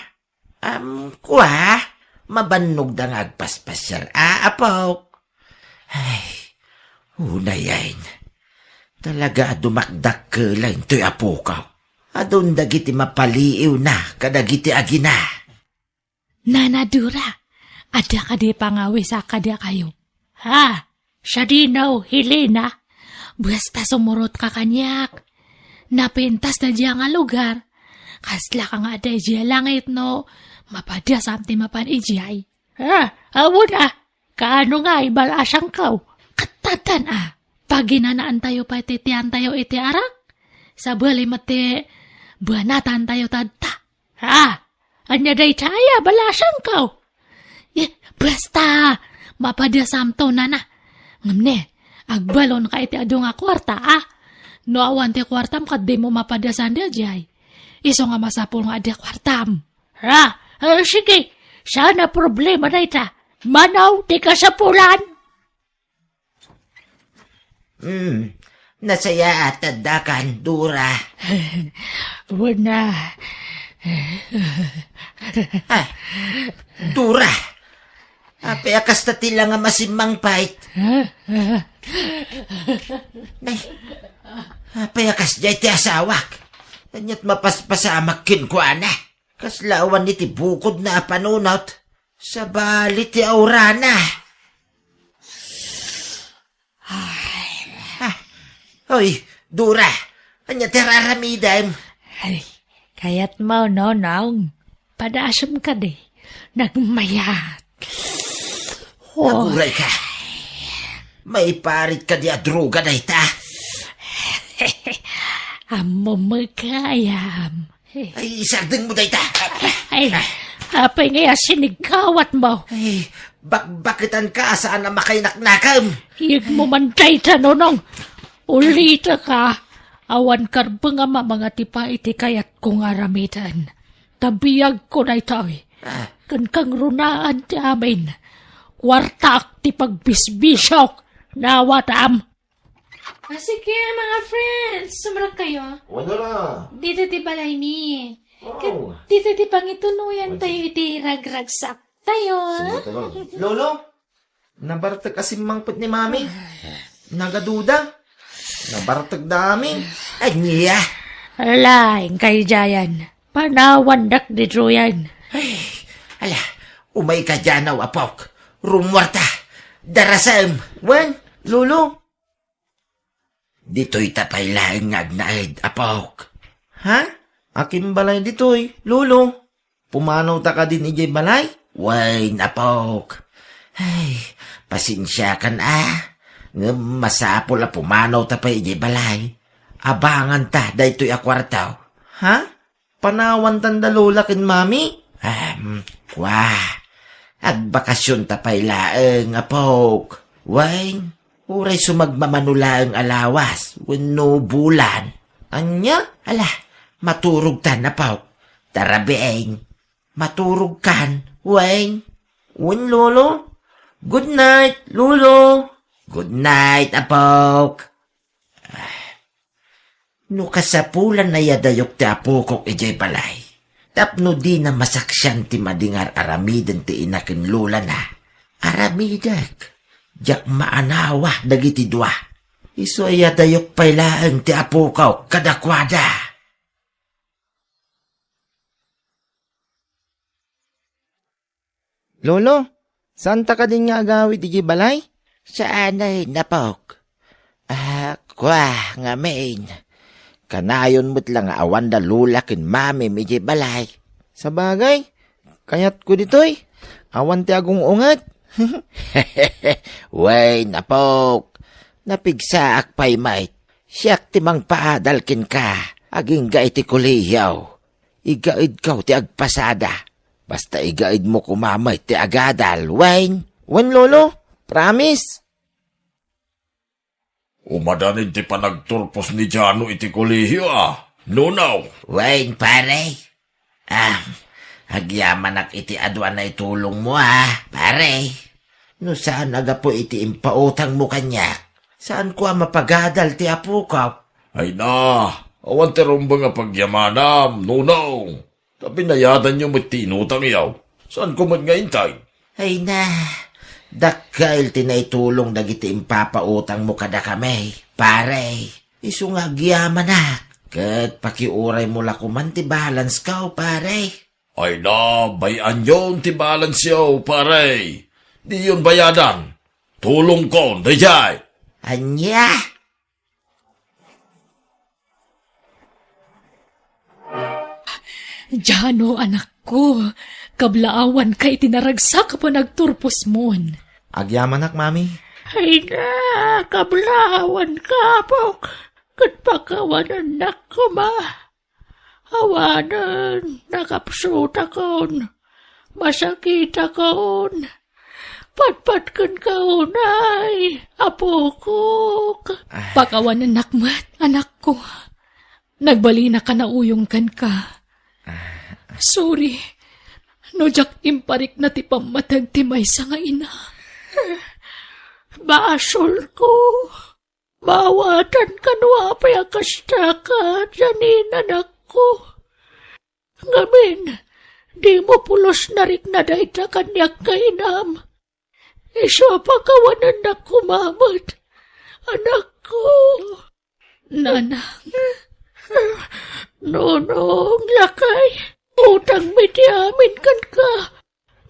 Am, kua, mabannogda nga agpaspasiar a, apok. Ay, unayen. Talaga a dumakdakkel intoy apokaw. Adun dagiti mapaliiwna kadagiti agina. Nana Dora, adda kadi pangawisak kadakayo? Ha? Sadino, Helena? Basta sumurotka kaniak. Napintas daydiay nga lugar. Kaslaka nga adda idiay langit no mapadasam ti mapan idiay. Ha? Awan a. Kaano ngay, bal-asangko? Kattatan a. Paginanaantayo pay ti tiantayo iti arak. Sabali met ti banatantayo tatta. Ha? Ania dayta aya, bal-asangko? Eh, basta, mapadasamto, nana. Ngem ne, agbalonka iti adu nga kuarta, a? No awan ti kuartam, ket dimo mapadasan daydiay. Isu nga masapul nga adda kuartam. Ha? Eh, sige, saan a problema dayta. Mano ti kasapulan? Hmm, nasayaat addakan, Dora. Wen a. Ah, Dora, apay a kasta ti langam a simmangpet? Nay, apay a kasdiay ti asawak? Ania't mapaspasamak kenkuana? Kasla awan iti bukodna a panunot, sabali ti aurana. Ah, oy, Dora, ania ti ar-aramidem? Ay, kayatmo, Nonong? Padasem kadi. Nagmayat. Oh. Aguray ka. Maiparit kadi a droga dayta? Ammom met gayam. Ay, isardengmo dayta. Ay, apay ngay a sinigkawatmo? Ay, bakbaketanka a saan a makainaknakam. Iyegmo man dayta, Nonong. Ulitek a, awan karbengam a mangatipa iti kayatko nga aramiden. Ta biagko daytoy. Ah. Ken kangrunaan ti amin. Kuartak ti pagbisbisiok. Nawatam. Ah, sige, mga friends, sumrek kayo. Wala na. Dito ti balaymi. Wow. Ket dito ti pangituloyan tayo iti ragragsak tayo. Sige, tuloy. Lolo, nabartek a simmangpet ni Mami. Nagaduda. Nabartek da amin. Ania? Ala, inkay jayan. Panawandak ditoyan. Ay, ala, umay ka dianaw, apok. Rummuarta. Darasem. Wen, Lolo. Ditoy ta pay laeng nga agnaed, apok. Ha? Akin balay ditoy, Lolo? Pumanawta kadin idiay balay? Wen, apok. Ay, pasensiakan a. Ngem masapul a pumanawta pay idiay balay. Abanganta daytoy a kuarto. Ha? Panawantan da Lola ken Mami? Em, kua. Agbakasionta pay laeng, apok. Wen, uray sumagmamano laeng a lawas wenno bulan. Ania? Ala, maturogtan, apok. Tara, bieng. Maturogkan, Weng. Wen, Lolo. Good night, Lolo. Good night, apok. No kasapulan a iyadayok ti apokok idiay balay, tapno dina masaksian ti madi nga ar-aramiden ti ina ken lolana, aramidek. Diak maanawa dagiti dua. Isu a iyadayok pay laeng ti apokok kadakuada. Lolo, saanta kadin nga agawid idiay balay? Saan a napok. Ah, kua, ngamin. Kanayon met la nga awan da Lola ken Mamim idiay balay. Sabagay, kayatko ditoy. Awan ti agung-unget. Way, napok. Napigsaak pay met. Siak ti mangpaadal kenka, agingga iti kolehiyo. Igaedko ti agpasada. Basta igaedmo koma met ti agadal, wen? Wen, Lolo? Promise? Umadanin ti panagturpos ni Jano iti kolehiyo, a, Nonong? Wen, pare. Ah, agyamanak iti adu a naitulongmo, a, pare. No saan a gapu iti impautangmo kaniak, saanko a mapagadal ti apokok. Ay na, awan ti rumbeng a pagyamanam, Nonong. Ta binayadanyo met ti inutangyo. Saanko met nga intay? Ay na, dakkel ti naitulong dagiti impapautangmo kadakami, pare. Isu nga agyamanak, ket pakiuraymo la koman ti balansko, pare. Ay na, bay-anyon ti balansyo, pare. Diyon bayadan. Tulongkon, daydiay. Ania? Jano, anakko, kablaawanka iti naragsak a panagturposmon. Agyamanak, Mami. Ay na, kablaawanka, apok, ket pakawanennak koma. Awanen, nakapsutakon, masakitakon, patpatkenka unay, apokok. Ah. Pakawanennak met, anakko. Nagbalinaka nauyong kenka. Ah. Sorry, no diak imparikna ti pammateg ti maysa nga ina. Basolko. Maawatanka no apay a kasta, Janine, anakko. Ngamin, dimo pulos narikna dayta kaniak nga inam. Isu a pakawanennak koma met, anakko. Nanang. Nonong, lakay, utangmi ti amin kenka.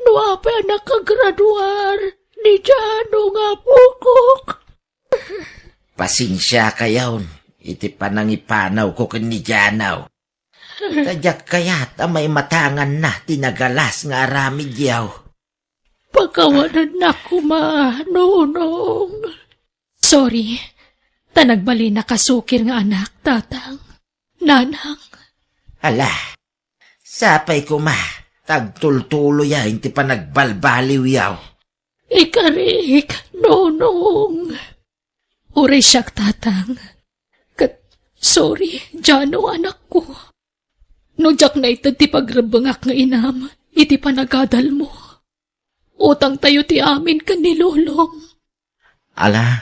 No apay a nakagraduar ni Jano nga apokok. Pasensiakayon iti panangipanawko ken ni Jano. Ta diak kayat a maimatanganna ti nagalas nga aramidyo. Pakawanennak koma, Nonong. Sorry, ta nagbalinak a sukir nga anak, Tatang. Nanang. Ala, sapay koma, ta agtultuloyaw ti panagbalbaliwyaw. Ikarik, Nonong. Uray siak, Tatang. Ket, sorry, Jano, anakko. No diak naited ti pagrebbengak nga inam iti panagadalmo, utangtayo ti amin ken ni Lolom. Ala,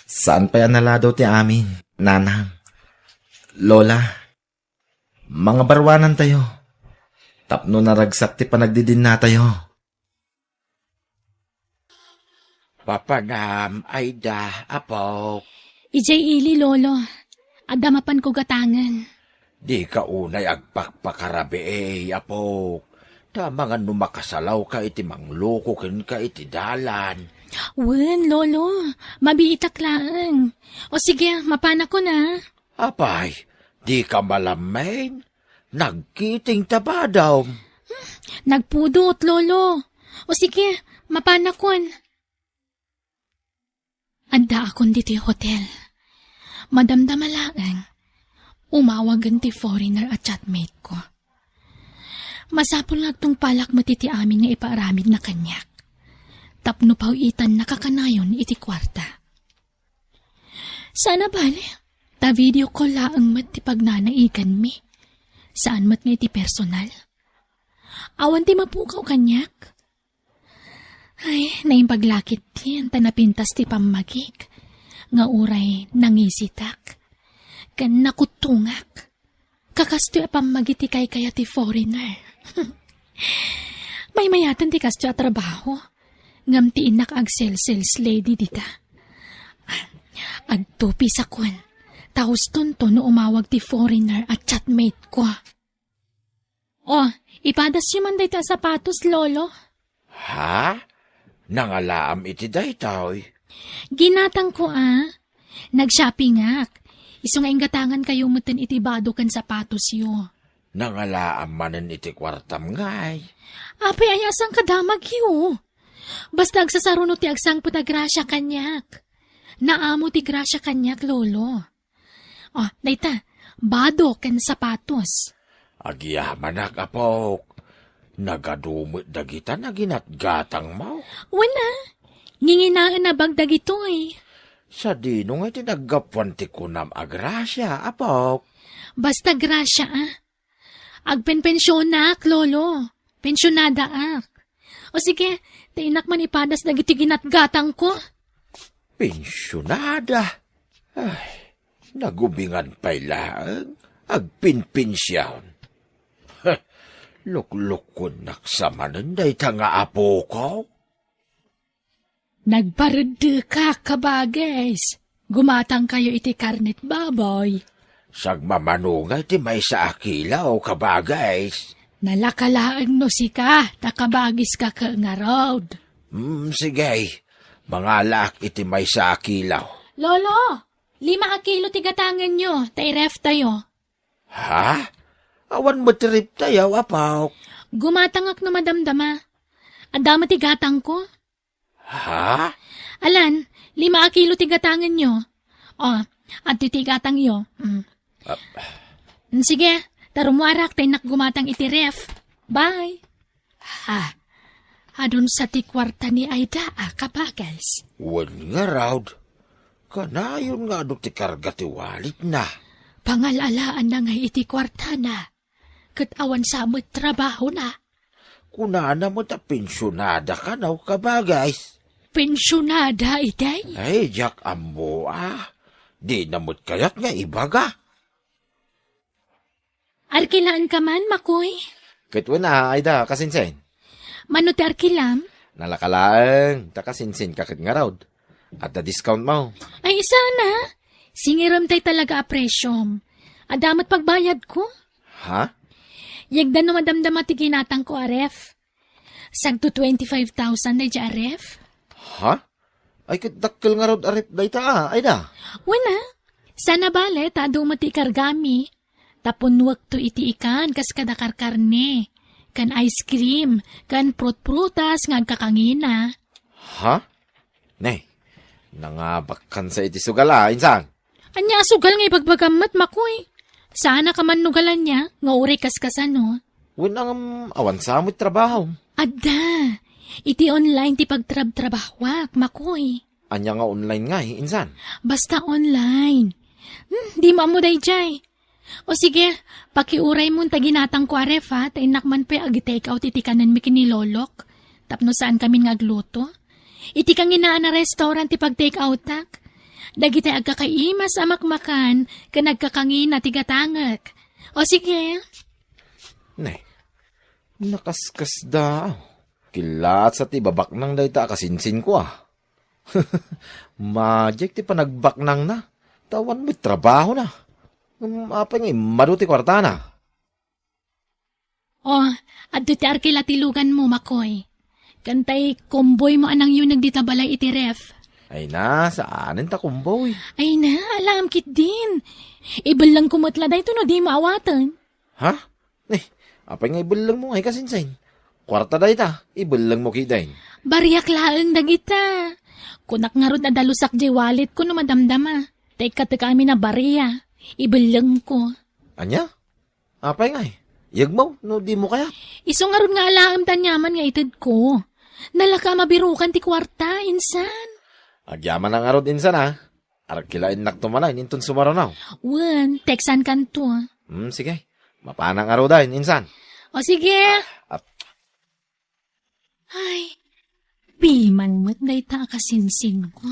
saan pay a naladaw ti amin, Nanang, Lola. Mangabaruanantayo tapno naragsak ti panagdidinnatayo. Papanam, Aida, Apok. Idiay ili, Lolo. Adda mapanko gatangen. Dika unay agpakpakarabii, Apok. Ta amangan no makasalawka iti mangluko kenka iti dalan. Wen, Lolo. Mabiitak laeng. O sige, mapanakon a. Apay, dika malammen? Nagkiting ta badom. Nagpudot, Lolo. O sige, mapanakon. Addaakon ditoy hotel. Madamdama laeng, umawagen ti foreigner a chatmate ko. Masapul nga agtungpalak met iti amin nga ipaaramidna kaniak, tapno paw-itannaka kanayon iti kuarta. Saan a bale, ta video call laeng met ti pagnanaiganmi. Saan met nga iti personal. Awan ti mapukaw kaniak. Ay, naimbag la ketdin ta napintas ti pammagik, nga uray nangisitak, ken nakuttungak. Kakastoy a pammagi ti kaykayat ti foreigner. Maymayaten ti kastoy a trabaho, ngem ti innak agsel-sales lady dita. Agtupisakon, ta hustonto no umawag ti foreigner a chatmate ko. O, ipadasyo man daytoy a sapatos, Lolo. Ha? Nangalaam iti daytoy? Ginatangko a. Nag-shoppingak. Isu nga inggatangankayo metten iti bado ken sapatosyo. Nangalaam manen iti kuartam ngay. Apay aya a sangkadamagyo? Basta agsasaruno ti agsangpet a grasia kaniak. Naamo ti grasia kaniak, Lolo. Ah, dayta, bado ken sapatos. Agyamanak, apok. Nagadu met dagita nga ginatgatangmo. Wen a, nginginaen a bag dagitoy. Sadino nga iti naggapuan ti kunam a grasia, apok? Basta grasia a. Agpenpensionak, Lolo. Pensionadaak. O sige, ti innak man ipadas dagiti ginatgatangko. Pensionada? Ay, nagubingan pay laeng. Agpinpension. Luklukkonnak sa manen dayta nga apoko. Nagpareddekak, kabagis. Gumatangkayo iti karnet baboy. Sagmamano nga iti maysa a kilo, kabagis. Nalaka laeng no sika, ta kabagiska ket ngarud. Hmm, sige. Mangalaak iti maysa a kilo. Lolo, lima a kilo ti gatangenyo, ta i-ref tayo. Ha? Awan met ti ref tayo, apok. Gumatangak no madamdama. Adda met ti gatangko. Ha? Alan, lima a kilo ti gatangenyo. O, adtoy ti gatangyo. Mm. Ah. Mm, sige, ta rummuarak ta innak gumatang iti ref. Bye. Ha? Adun sa ti kuarta ni Aida a, kabagis? Wen ngarud. Kanayon nga adu ti karga ti walletna. Pangal-alaanna ngay iti kuartana. Ket awan sa met trabahona. Kunana met a pensionada kano, kabagis. Pensionada, itay? Ay, diak ammo a. Dina met kayat nga ibaga. Arkilaanka man, Makoy? Ket wen a, Aida, kasinsin. Mano ti arkilam? Nalaka laeng, ta kasinsinka ket ngarud. Adda discountmo. Ay, sana. Singiramtay talaga a presyom. Adda met pagbayadko. Ha? Yegda no madamdama ti ginatangko a ref. Sagto twenty-five thousand daydiay a ref. Ha? Ay, ket dakkel ngarud a ref dayta a, Aida. Wen a. Sana bale, ta adu met ti ikargami. Ta punnuekto iti ikan kas kada karkarne, ken ice cream, ken prutprutas nga agkakangina. Ha? Ne, Nangabakkansa iti sugal a, insan. Ania a sugal nga ibagbagam met, Makoy? Saanak a mannugal ania nga uray kaskasano? Wen, ngem awan sa met trabaho. Adda. Iti online ti pagtrabtrabahoak, Makoy. Ania nga online ngay, insan? Basta online. Hmm, dimo ammo daydiay. O sige, pakiuraymon ta ginatangko a ref, ha, ta innak man pay ag-take out iti kanenmi ken ni Lolok. Tapno saan kamin nga agluto. Iti kanginaan a restaurant ti pag-take outak. Dagiti agkakaimas a makmakan ken agkakangina ti gatangek. O sige. Ne, nakaskasda. Killaat sa ti babaknang dayta a kasinsinko, a. Madiak ti panagbaknangna, ta awan met trabahona. Ngem apay nga immadu ti kuartana? O, adda ti arkila ti luganmo, Makoy. Ken tay komboymo a nangyuneg dita balay iti ref. Ay na, saanen ta komboy. Ay na, alaem ketdin. Ibellengko met la daytoy no dimo awaten. Ha? Eh, apay nga ibellengmo ngay kasinsin? Kuarta dayta, ibellengmo ketdin. Bariak laeng dagita. Kunak ngarud a dalusak diay walletko no madamdama. Ta ikkatek amin a baria. Ibellengko. Ania? Apay ngay? Yegmo no dimo kayat? Isu ngarud nga alaem ti aniaman nga itedko. Nalaka a mabirukan ti kuarta, insan. Agyamanak ngarud, insan, a. Arkilaennakto manen inton sumaruno. Wen, teksankanto. Hmm, sige. Mapanak ngaruden, insan. O sige. Ah, ah. Ay, piman met dayta a kasinsinko.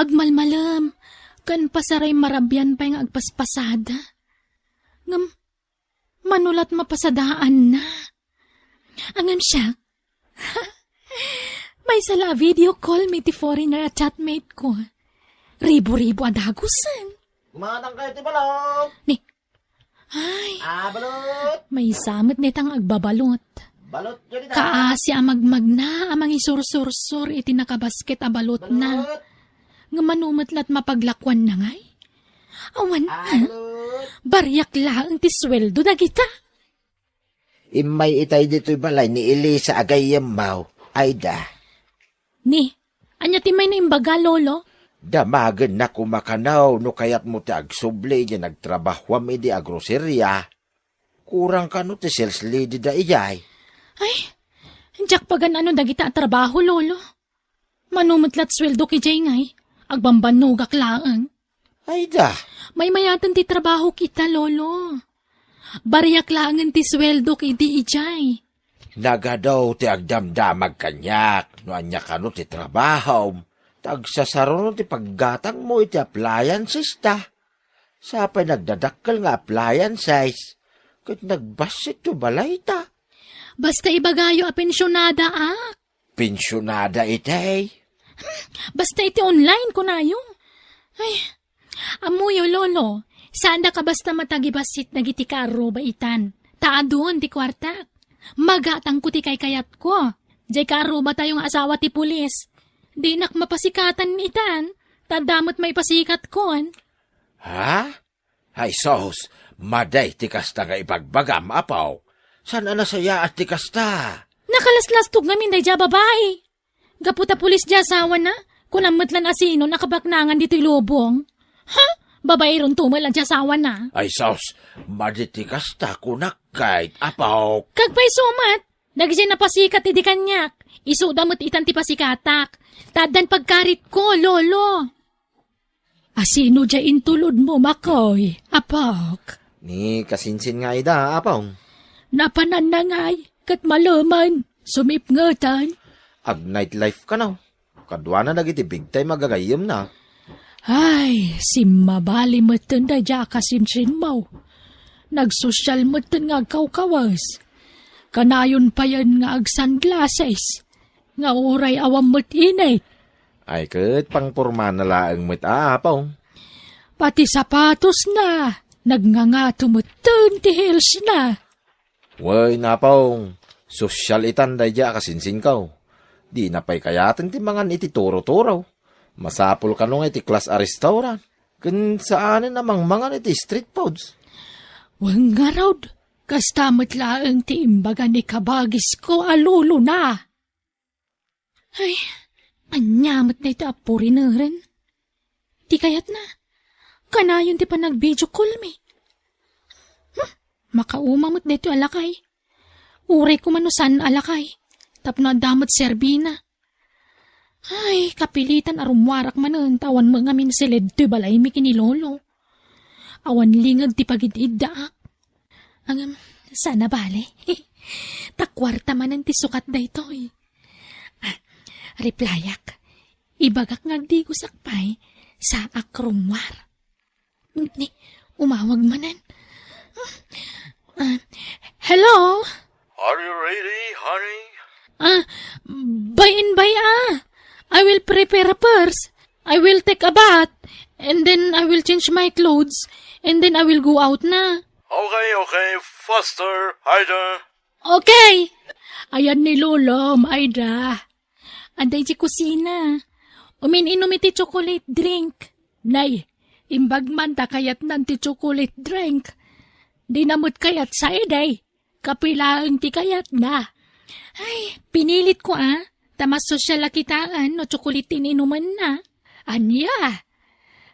Agmalmalem, ken pasaray marabian pay nga agpaspasada. Ngem, mano lat mapasadaanna? Ngem siak, maysa la a video call mi ti foreigner a chatmate ko. Ribo-ribo a dagusen. Gumatang kayo ti balot. Ni, ay, ah, balot. Maysa met dayta nga agbabalot. Balot, yun ita. Kaasi a magmagna a mangisursursur iti nakabasket a balotna. Balot. Nga mano met lat mapaglakuanna ngay? Awan, ah, ha? Balot. Bariak laeng ti sueldo dagita. Immay itay ditoy balay ni Elisa a gayyemmo, Aida. Ni, ania ti mayna imbaga, Lolo? Damagenna koma kano no kayatmo ti agsubli idiay nagtrabahoam idi agroseria. Kurang kano ti sales lady da idiay. Ay, diak pagan-ano dagita a trabaho, Lolo. Mano met lat sueldok idiay ngay, agbambannogak laeng. Aida. Maymayaten ti trabahok ita, Lolo. Bariak laengen ti sueldok idi idiay. Nagadu ti agdamdamag kaniak no ania kano ti trabahom, ta agsasaruno ti paggatangmo iti appliances ta. Sapay nagdadakkel nga appliances, ket nagbassit ti balayta. Basta ibagayo a pensionadaak. Pensionada itay. Hmm, basta iti online, kunayo. Ay, ammoyo, Lolo, saandak a basta matagibassit dagiti kaarruba itan. Ta adun ti kuartak. Magatangko ti kaykayatko. Diay kaarrubatayo nga asawa ti pulis. Dinak mapasikatan itan. Ta adda met maipasikatkon. Ha? Ay sus, madi ti kasta nga ibagbagam, apo. Saan a nasayaat ti kasta? Nakalaslastog ngamin daydiay a babai. Gapu ta pulis diay asawana, kunam met lan a sinon a kabaknangan ditoy lubong. Ha? Babaironto met la diay asawana. Ay sus, madi ti kasta kunak ket, apo. Kagpayso met, dagiti napasikat idi kaniak, isuda met itan ti pasikatak. Ta addan pagkaritko, Lolo. Asino diay intulodmo, Makoy, apok? Ni kasinsin nga ida, apong. Napananna ngay, ket malemen, sumipngetan. Ag-nightlife kano. Kaduana dagiti big time a gagayyemna. Ay, simmabali metten daydiay a kasinsinmo. Nagsosyal metten nga agkawkawes. Kanayon payen nga agsunglasses. Nga uray awan met init. Ay ket pangpormana laeng met a, apong. Pati sapatosna, nagngangato metten ti heelsna. Wen, apong, sosyal itan daydiay a kasinsinko. Dina pay kayaten ti mangan iti turo-turo. Masapul kano nga iti class a restaurant. Ken saanen a mangmangan iti street foods. Wen ngarud, kasta met laeng ti imbaga ni kabagisko a lolona. Ay, Ania met daytoy a foreigneren? Ti kayatna, kanayon ti panag-video call mi. Hmm, makauma met daytoy a lakay. Uray koma no saan a lakay, tapno adda met serbina. Ay, kapilitan a rummuarak manen ta awan met ngamin siled toy balaymi ken ni Lolo. Awan linged ti pagid-iddaak. Ngem, saan a bale. Ta kuarta manen ti sukat daytoy. Ah, replyak. Ibagak nga agdigosak pay, saak rummuar. Ni, umawag manen. Ah, hello? Are you ready, honey? Ah, by and by, ah. I will prepare first. I will take a bath. And then I will change my clothes. And then I will go out na. Okay, okay. Faster, Aida. Okay. Ayan ni Lolo, Aida. Adda iti kusina. Umin-inum iti chocolate drink. Nay, imbag man ta kayatnan ti chocolate drink. Dina met kayat sa iday. Kape laeng ti kayatna. Ay, pinilit ko, ah. Ta mas sosyal a kitaen no chocolate ti inumenna. Ania?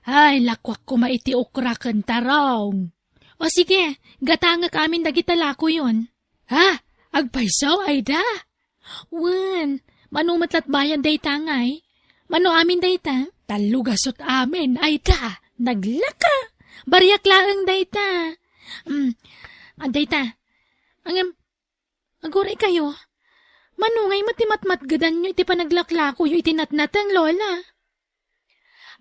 Ay, lakuak koma iti okra ken tarong. O sige, gatangek amin dagita lakoyon. Ha? Agpayso, Aida? Wen, mano met lat bayad dayta ngay? Mano amin dayta? Tallo gasut amin, Aida. Naglaka. Bariak laeng dayta. Mm. Ah, dayta. Ngem, aguray kayo. Mano ngay met ti matmatgedanyo iti panaglaklakoyo iti natnateng, Lola?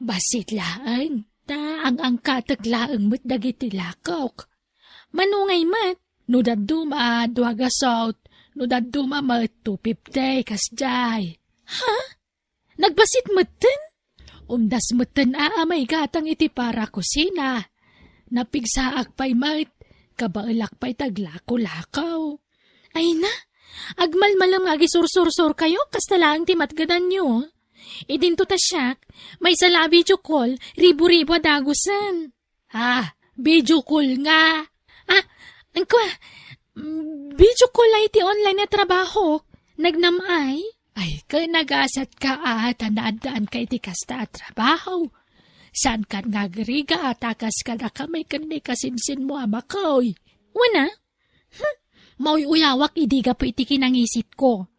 Bassit laeng, ta ang-angkatek laeng met dagiti lakok. Mano ngay met? No dadduma, dua gasut, no dadduma met, two fifty, kasdiay. Ha? Nagbassit metten? Umdas metten a, a maigatang iti para kusina. Napigsaak pay met, kabaelak pay taglako-lako. Ay na, agmalmalem nga agisursursurkayo, kasta laeng ti matgedanyo. Idinto ta siak, maysa la a video call, ribu-ribu a dagusen. Ah, video call nga. Ah, angkua, mm, video call ay ti online a trabahok. Nagnam-ay? Ay, ken nagasatka a ta naaddaanka iti kasta a trabaho. Saankan nga agrigat a kas kadakami ken ni kasinsinmo a makoy. Wen a? Hmm, mauy-uyawak idi gapu iti kinangisitko.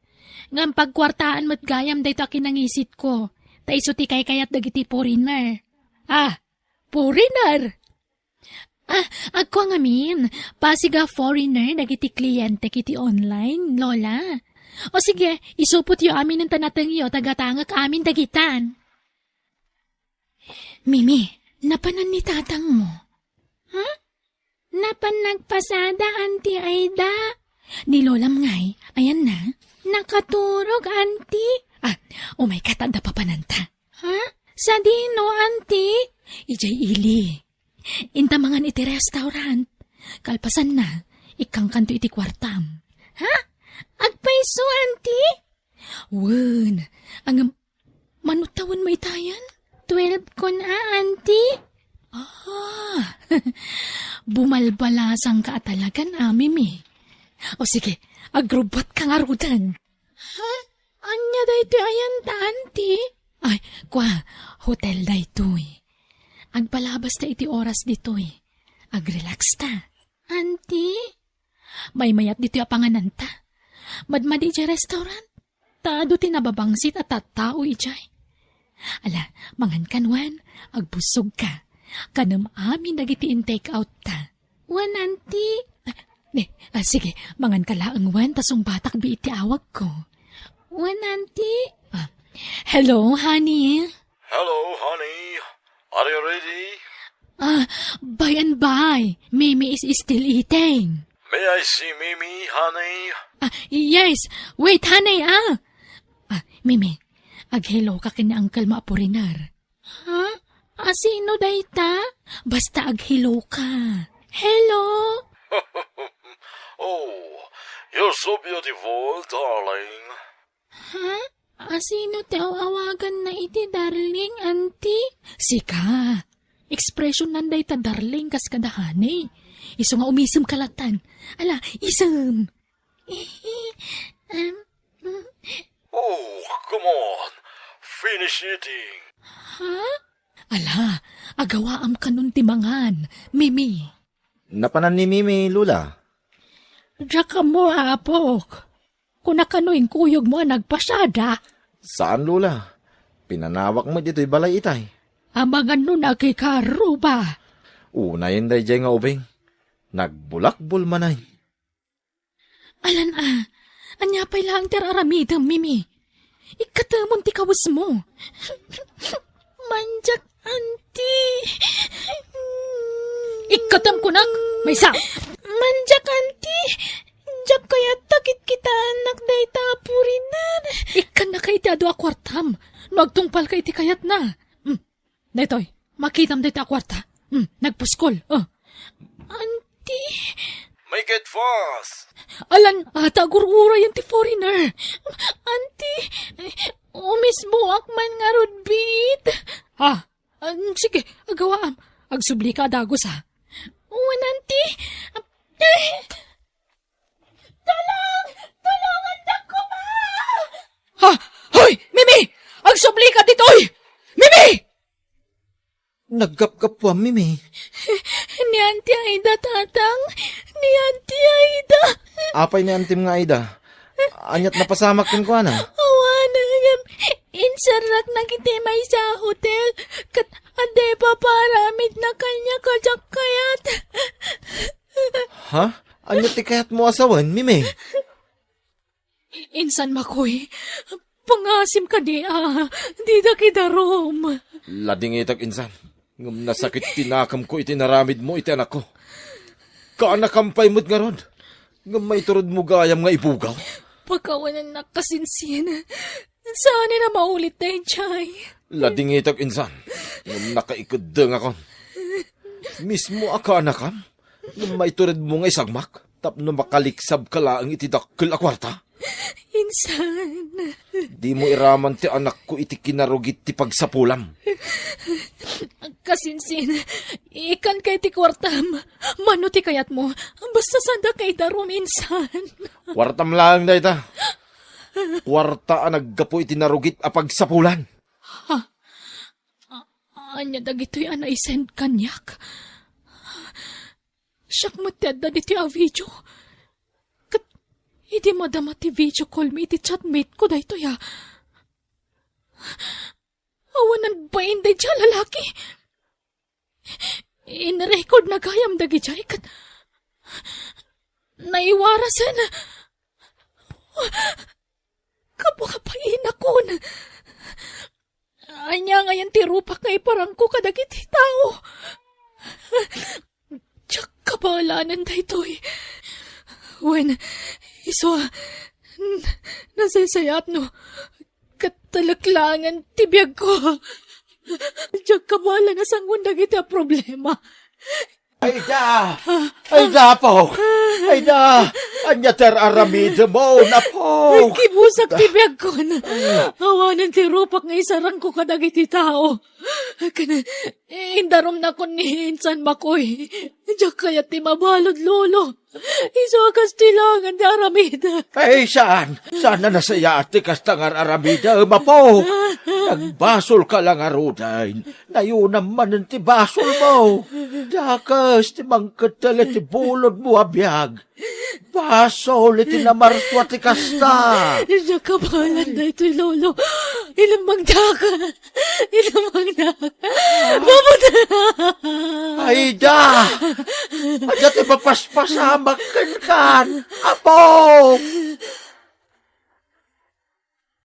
Ngem pagkuartaan met gayam daytoy a kinangisitko, ta isu ti kaykayat dagiti foreigner. Ah, foreigner! Ah, agko ngamin, pasig a foreigner dagiti klientek iti online, Lola. O sige, isupotyo amin ta natengyo, ta gatangek amin dagitan. Mimi, napanan ni tatangmo? Ha? Napan nagpasada, Auntie Aida. Ni Lolam ngay, ayan na. Nakaturog, Auntie. Ah, umay ka, ta adda papananta. Ha? Sadino, Auntie? Idiay ili. Inta mangan iti restaurant. Kalpasanna, ikkangkanto iti kuartam. Ha? Agpayso, Auntie? Wen, ngem, mano tawenmo itayen? Twelve kon a, Auntie. Ah, bumalbalasangka a talagan, a, Mimi. O sige, agrubbuatka ngaruden. Ha? Ania daytoy ayan ta, Auntie? Ay, kua, hotel daytoy. Agpalabasta iti oras ditoy. Agrelaxta. Auntie? Maymayat ditoy a pangananta. Madmadi idiay restaurant. Ta adu ti nababangsit a tattao idiay. Ala, mangankan wen, agbussogka. Kanem amin dagiti in-take out ta. Wen, Auntie. Ah, ne, ah, sige, manganka laeng wen, ta sungbatakbi iti awagko. Wen, Auntie. Ah, hello, honey. Hello, honey. Are you ready? Ah, by and by. Mimi is still eating. May I see Mimi, honey? Ah, yes. Wait, honey, ah. Ah, Mimi, ag-hello ka ken ni uncle mo a foreigner. Ha? Asino dayta? Basta ag-hello ka. Hello? Oh, you're so beautiful, darling. Ha? Asino ti aw-awaganna iti darling, Auntie? Sika. Expressionnan dayta, darling, kas kada honey. Isu nga umisem ka latan. Ala, isem. Em, mm. Oh, come on. finish eating. Ha? Ala, agawaam kanon ti mangan, Mimi. Napanan ni Mimi, Lola. Diak ammo, apok. Kuna kano inkuyogmo a nagpasiada? Saan, Lola. Pinanawak met ditoy balay itay. Amangan no nakikaruba. Unayen daydiay nga ubing. Nagbulakbol manen. Alan a, ania pay laeng ti ar-aramidem, Mimi? Ikkatemon ti kawesmo. Mandiak, anti. Ikkatem kunak, maysa. Mandiak, anti. Diak kayat a kitkitaennak dayta a foreigner. Ikkannaka iti adu a kuartam. No agtungpalka iti kayatna. Hmm. Daytoy, makitam dayta a kuarta. Hmm, nagpuskol. Oh. Anti. Make it fast! Alan, ata agur-urayen ti foreigner. Anti, umisboak man ngarud biit. Ha? Ah, sige, agawaam. Agsubli ka a dagus, ha? Wen, anti. Ay! Tulong! Tulongan dak koma! Ha? Hoy! Mimi! Agsubli ka ditoy! Mimi! Naggapgapuam, Mimi. Ni Auntie Aida, Tatang. Ni Auntie Aida. Apay ni antim nga Aida? Aniat napasamak kenkuana? Awanen, ngem inserraknak iti maysa a hotel. Ket adda ipapaaramidna kaniak a diak kayat. Ha? Ania ti kayatmo a sawen, Mimi? Insan, Makoy, pangasim kadi a didak idarum. Ladingitek, insan, ngem nasakit ti nakemko iti naramidmo iti anakko. Kaanakam pay met ngarud, ngem maituredmo gayam nga ibugaw. Pakawanennak kasinsin. Saanen a maulit daydiay. Ladingitek, insan, ngem nakaikeddengakon. Mismo a kaanakam, ngem maituredmo nga isagmak tapno makaliksabka laeng iti dakkel a kuarta. Insan. Dimo iraman ti anakko iti kinarugit ti pagsapulam. Kasinsin, ikkanka iti kuartam. Mano ti kayatmo? Basta saandak idarum, insan. Kuartam laeng dayta. Kuarta a naggapu iti narugit a pagsapulan. Ha? A-, ania dagitoy a naisend kaniak? Siak met ti adda ditoy a video. Ket idi madama ti video call mi iti chatmate ko daytoy a. Awanen bain daydiay a lalaki. In-recordna gayam dagidiay ket naiwarasen. Kababainakon. Ania ngayen ti rupak nga iparangko kadagiti tao? Diak kabaelanen daytoy. Wen, isu a, n-, nasaysayaat no katalek laengen ti biagko. Diak kabaelan a sangoen dagiti a problema. Aida! Aida, apo! Aida! Ania ti ar-aramidem, apo? Kibusak ti biagkon. Awanen ti rupak nga isarangko kadagiti tao. Ken, indarumnakon ni insan Makoy. Diak kayat ti mabalud, Lolo. Isu a kas ti laengen ti aramidek. Ay, saan? Saan a nasayaat ti kasta nga ar-aramidem, apo? Nagbasolka la ngaruden. Nayunam manen ti basolmo. Dakes ti mangkettel iti bulodmo a biag. Basol iti namarsua ti kasta. Diak kabaelan daytoy, Lolo. Ilemmengdak. Ilemmengdak. Mabuti. Aida! Adda ti mapaspasamak kenkan, apo!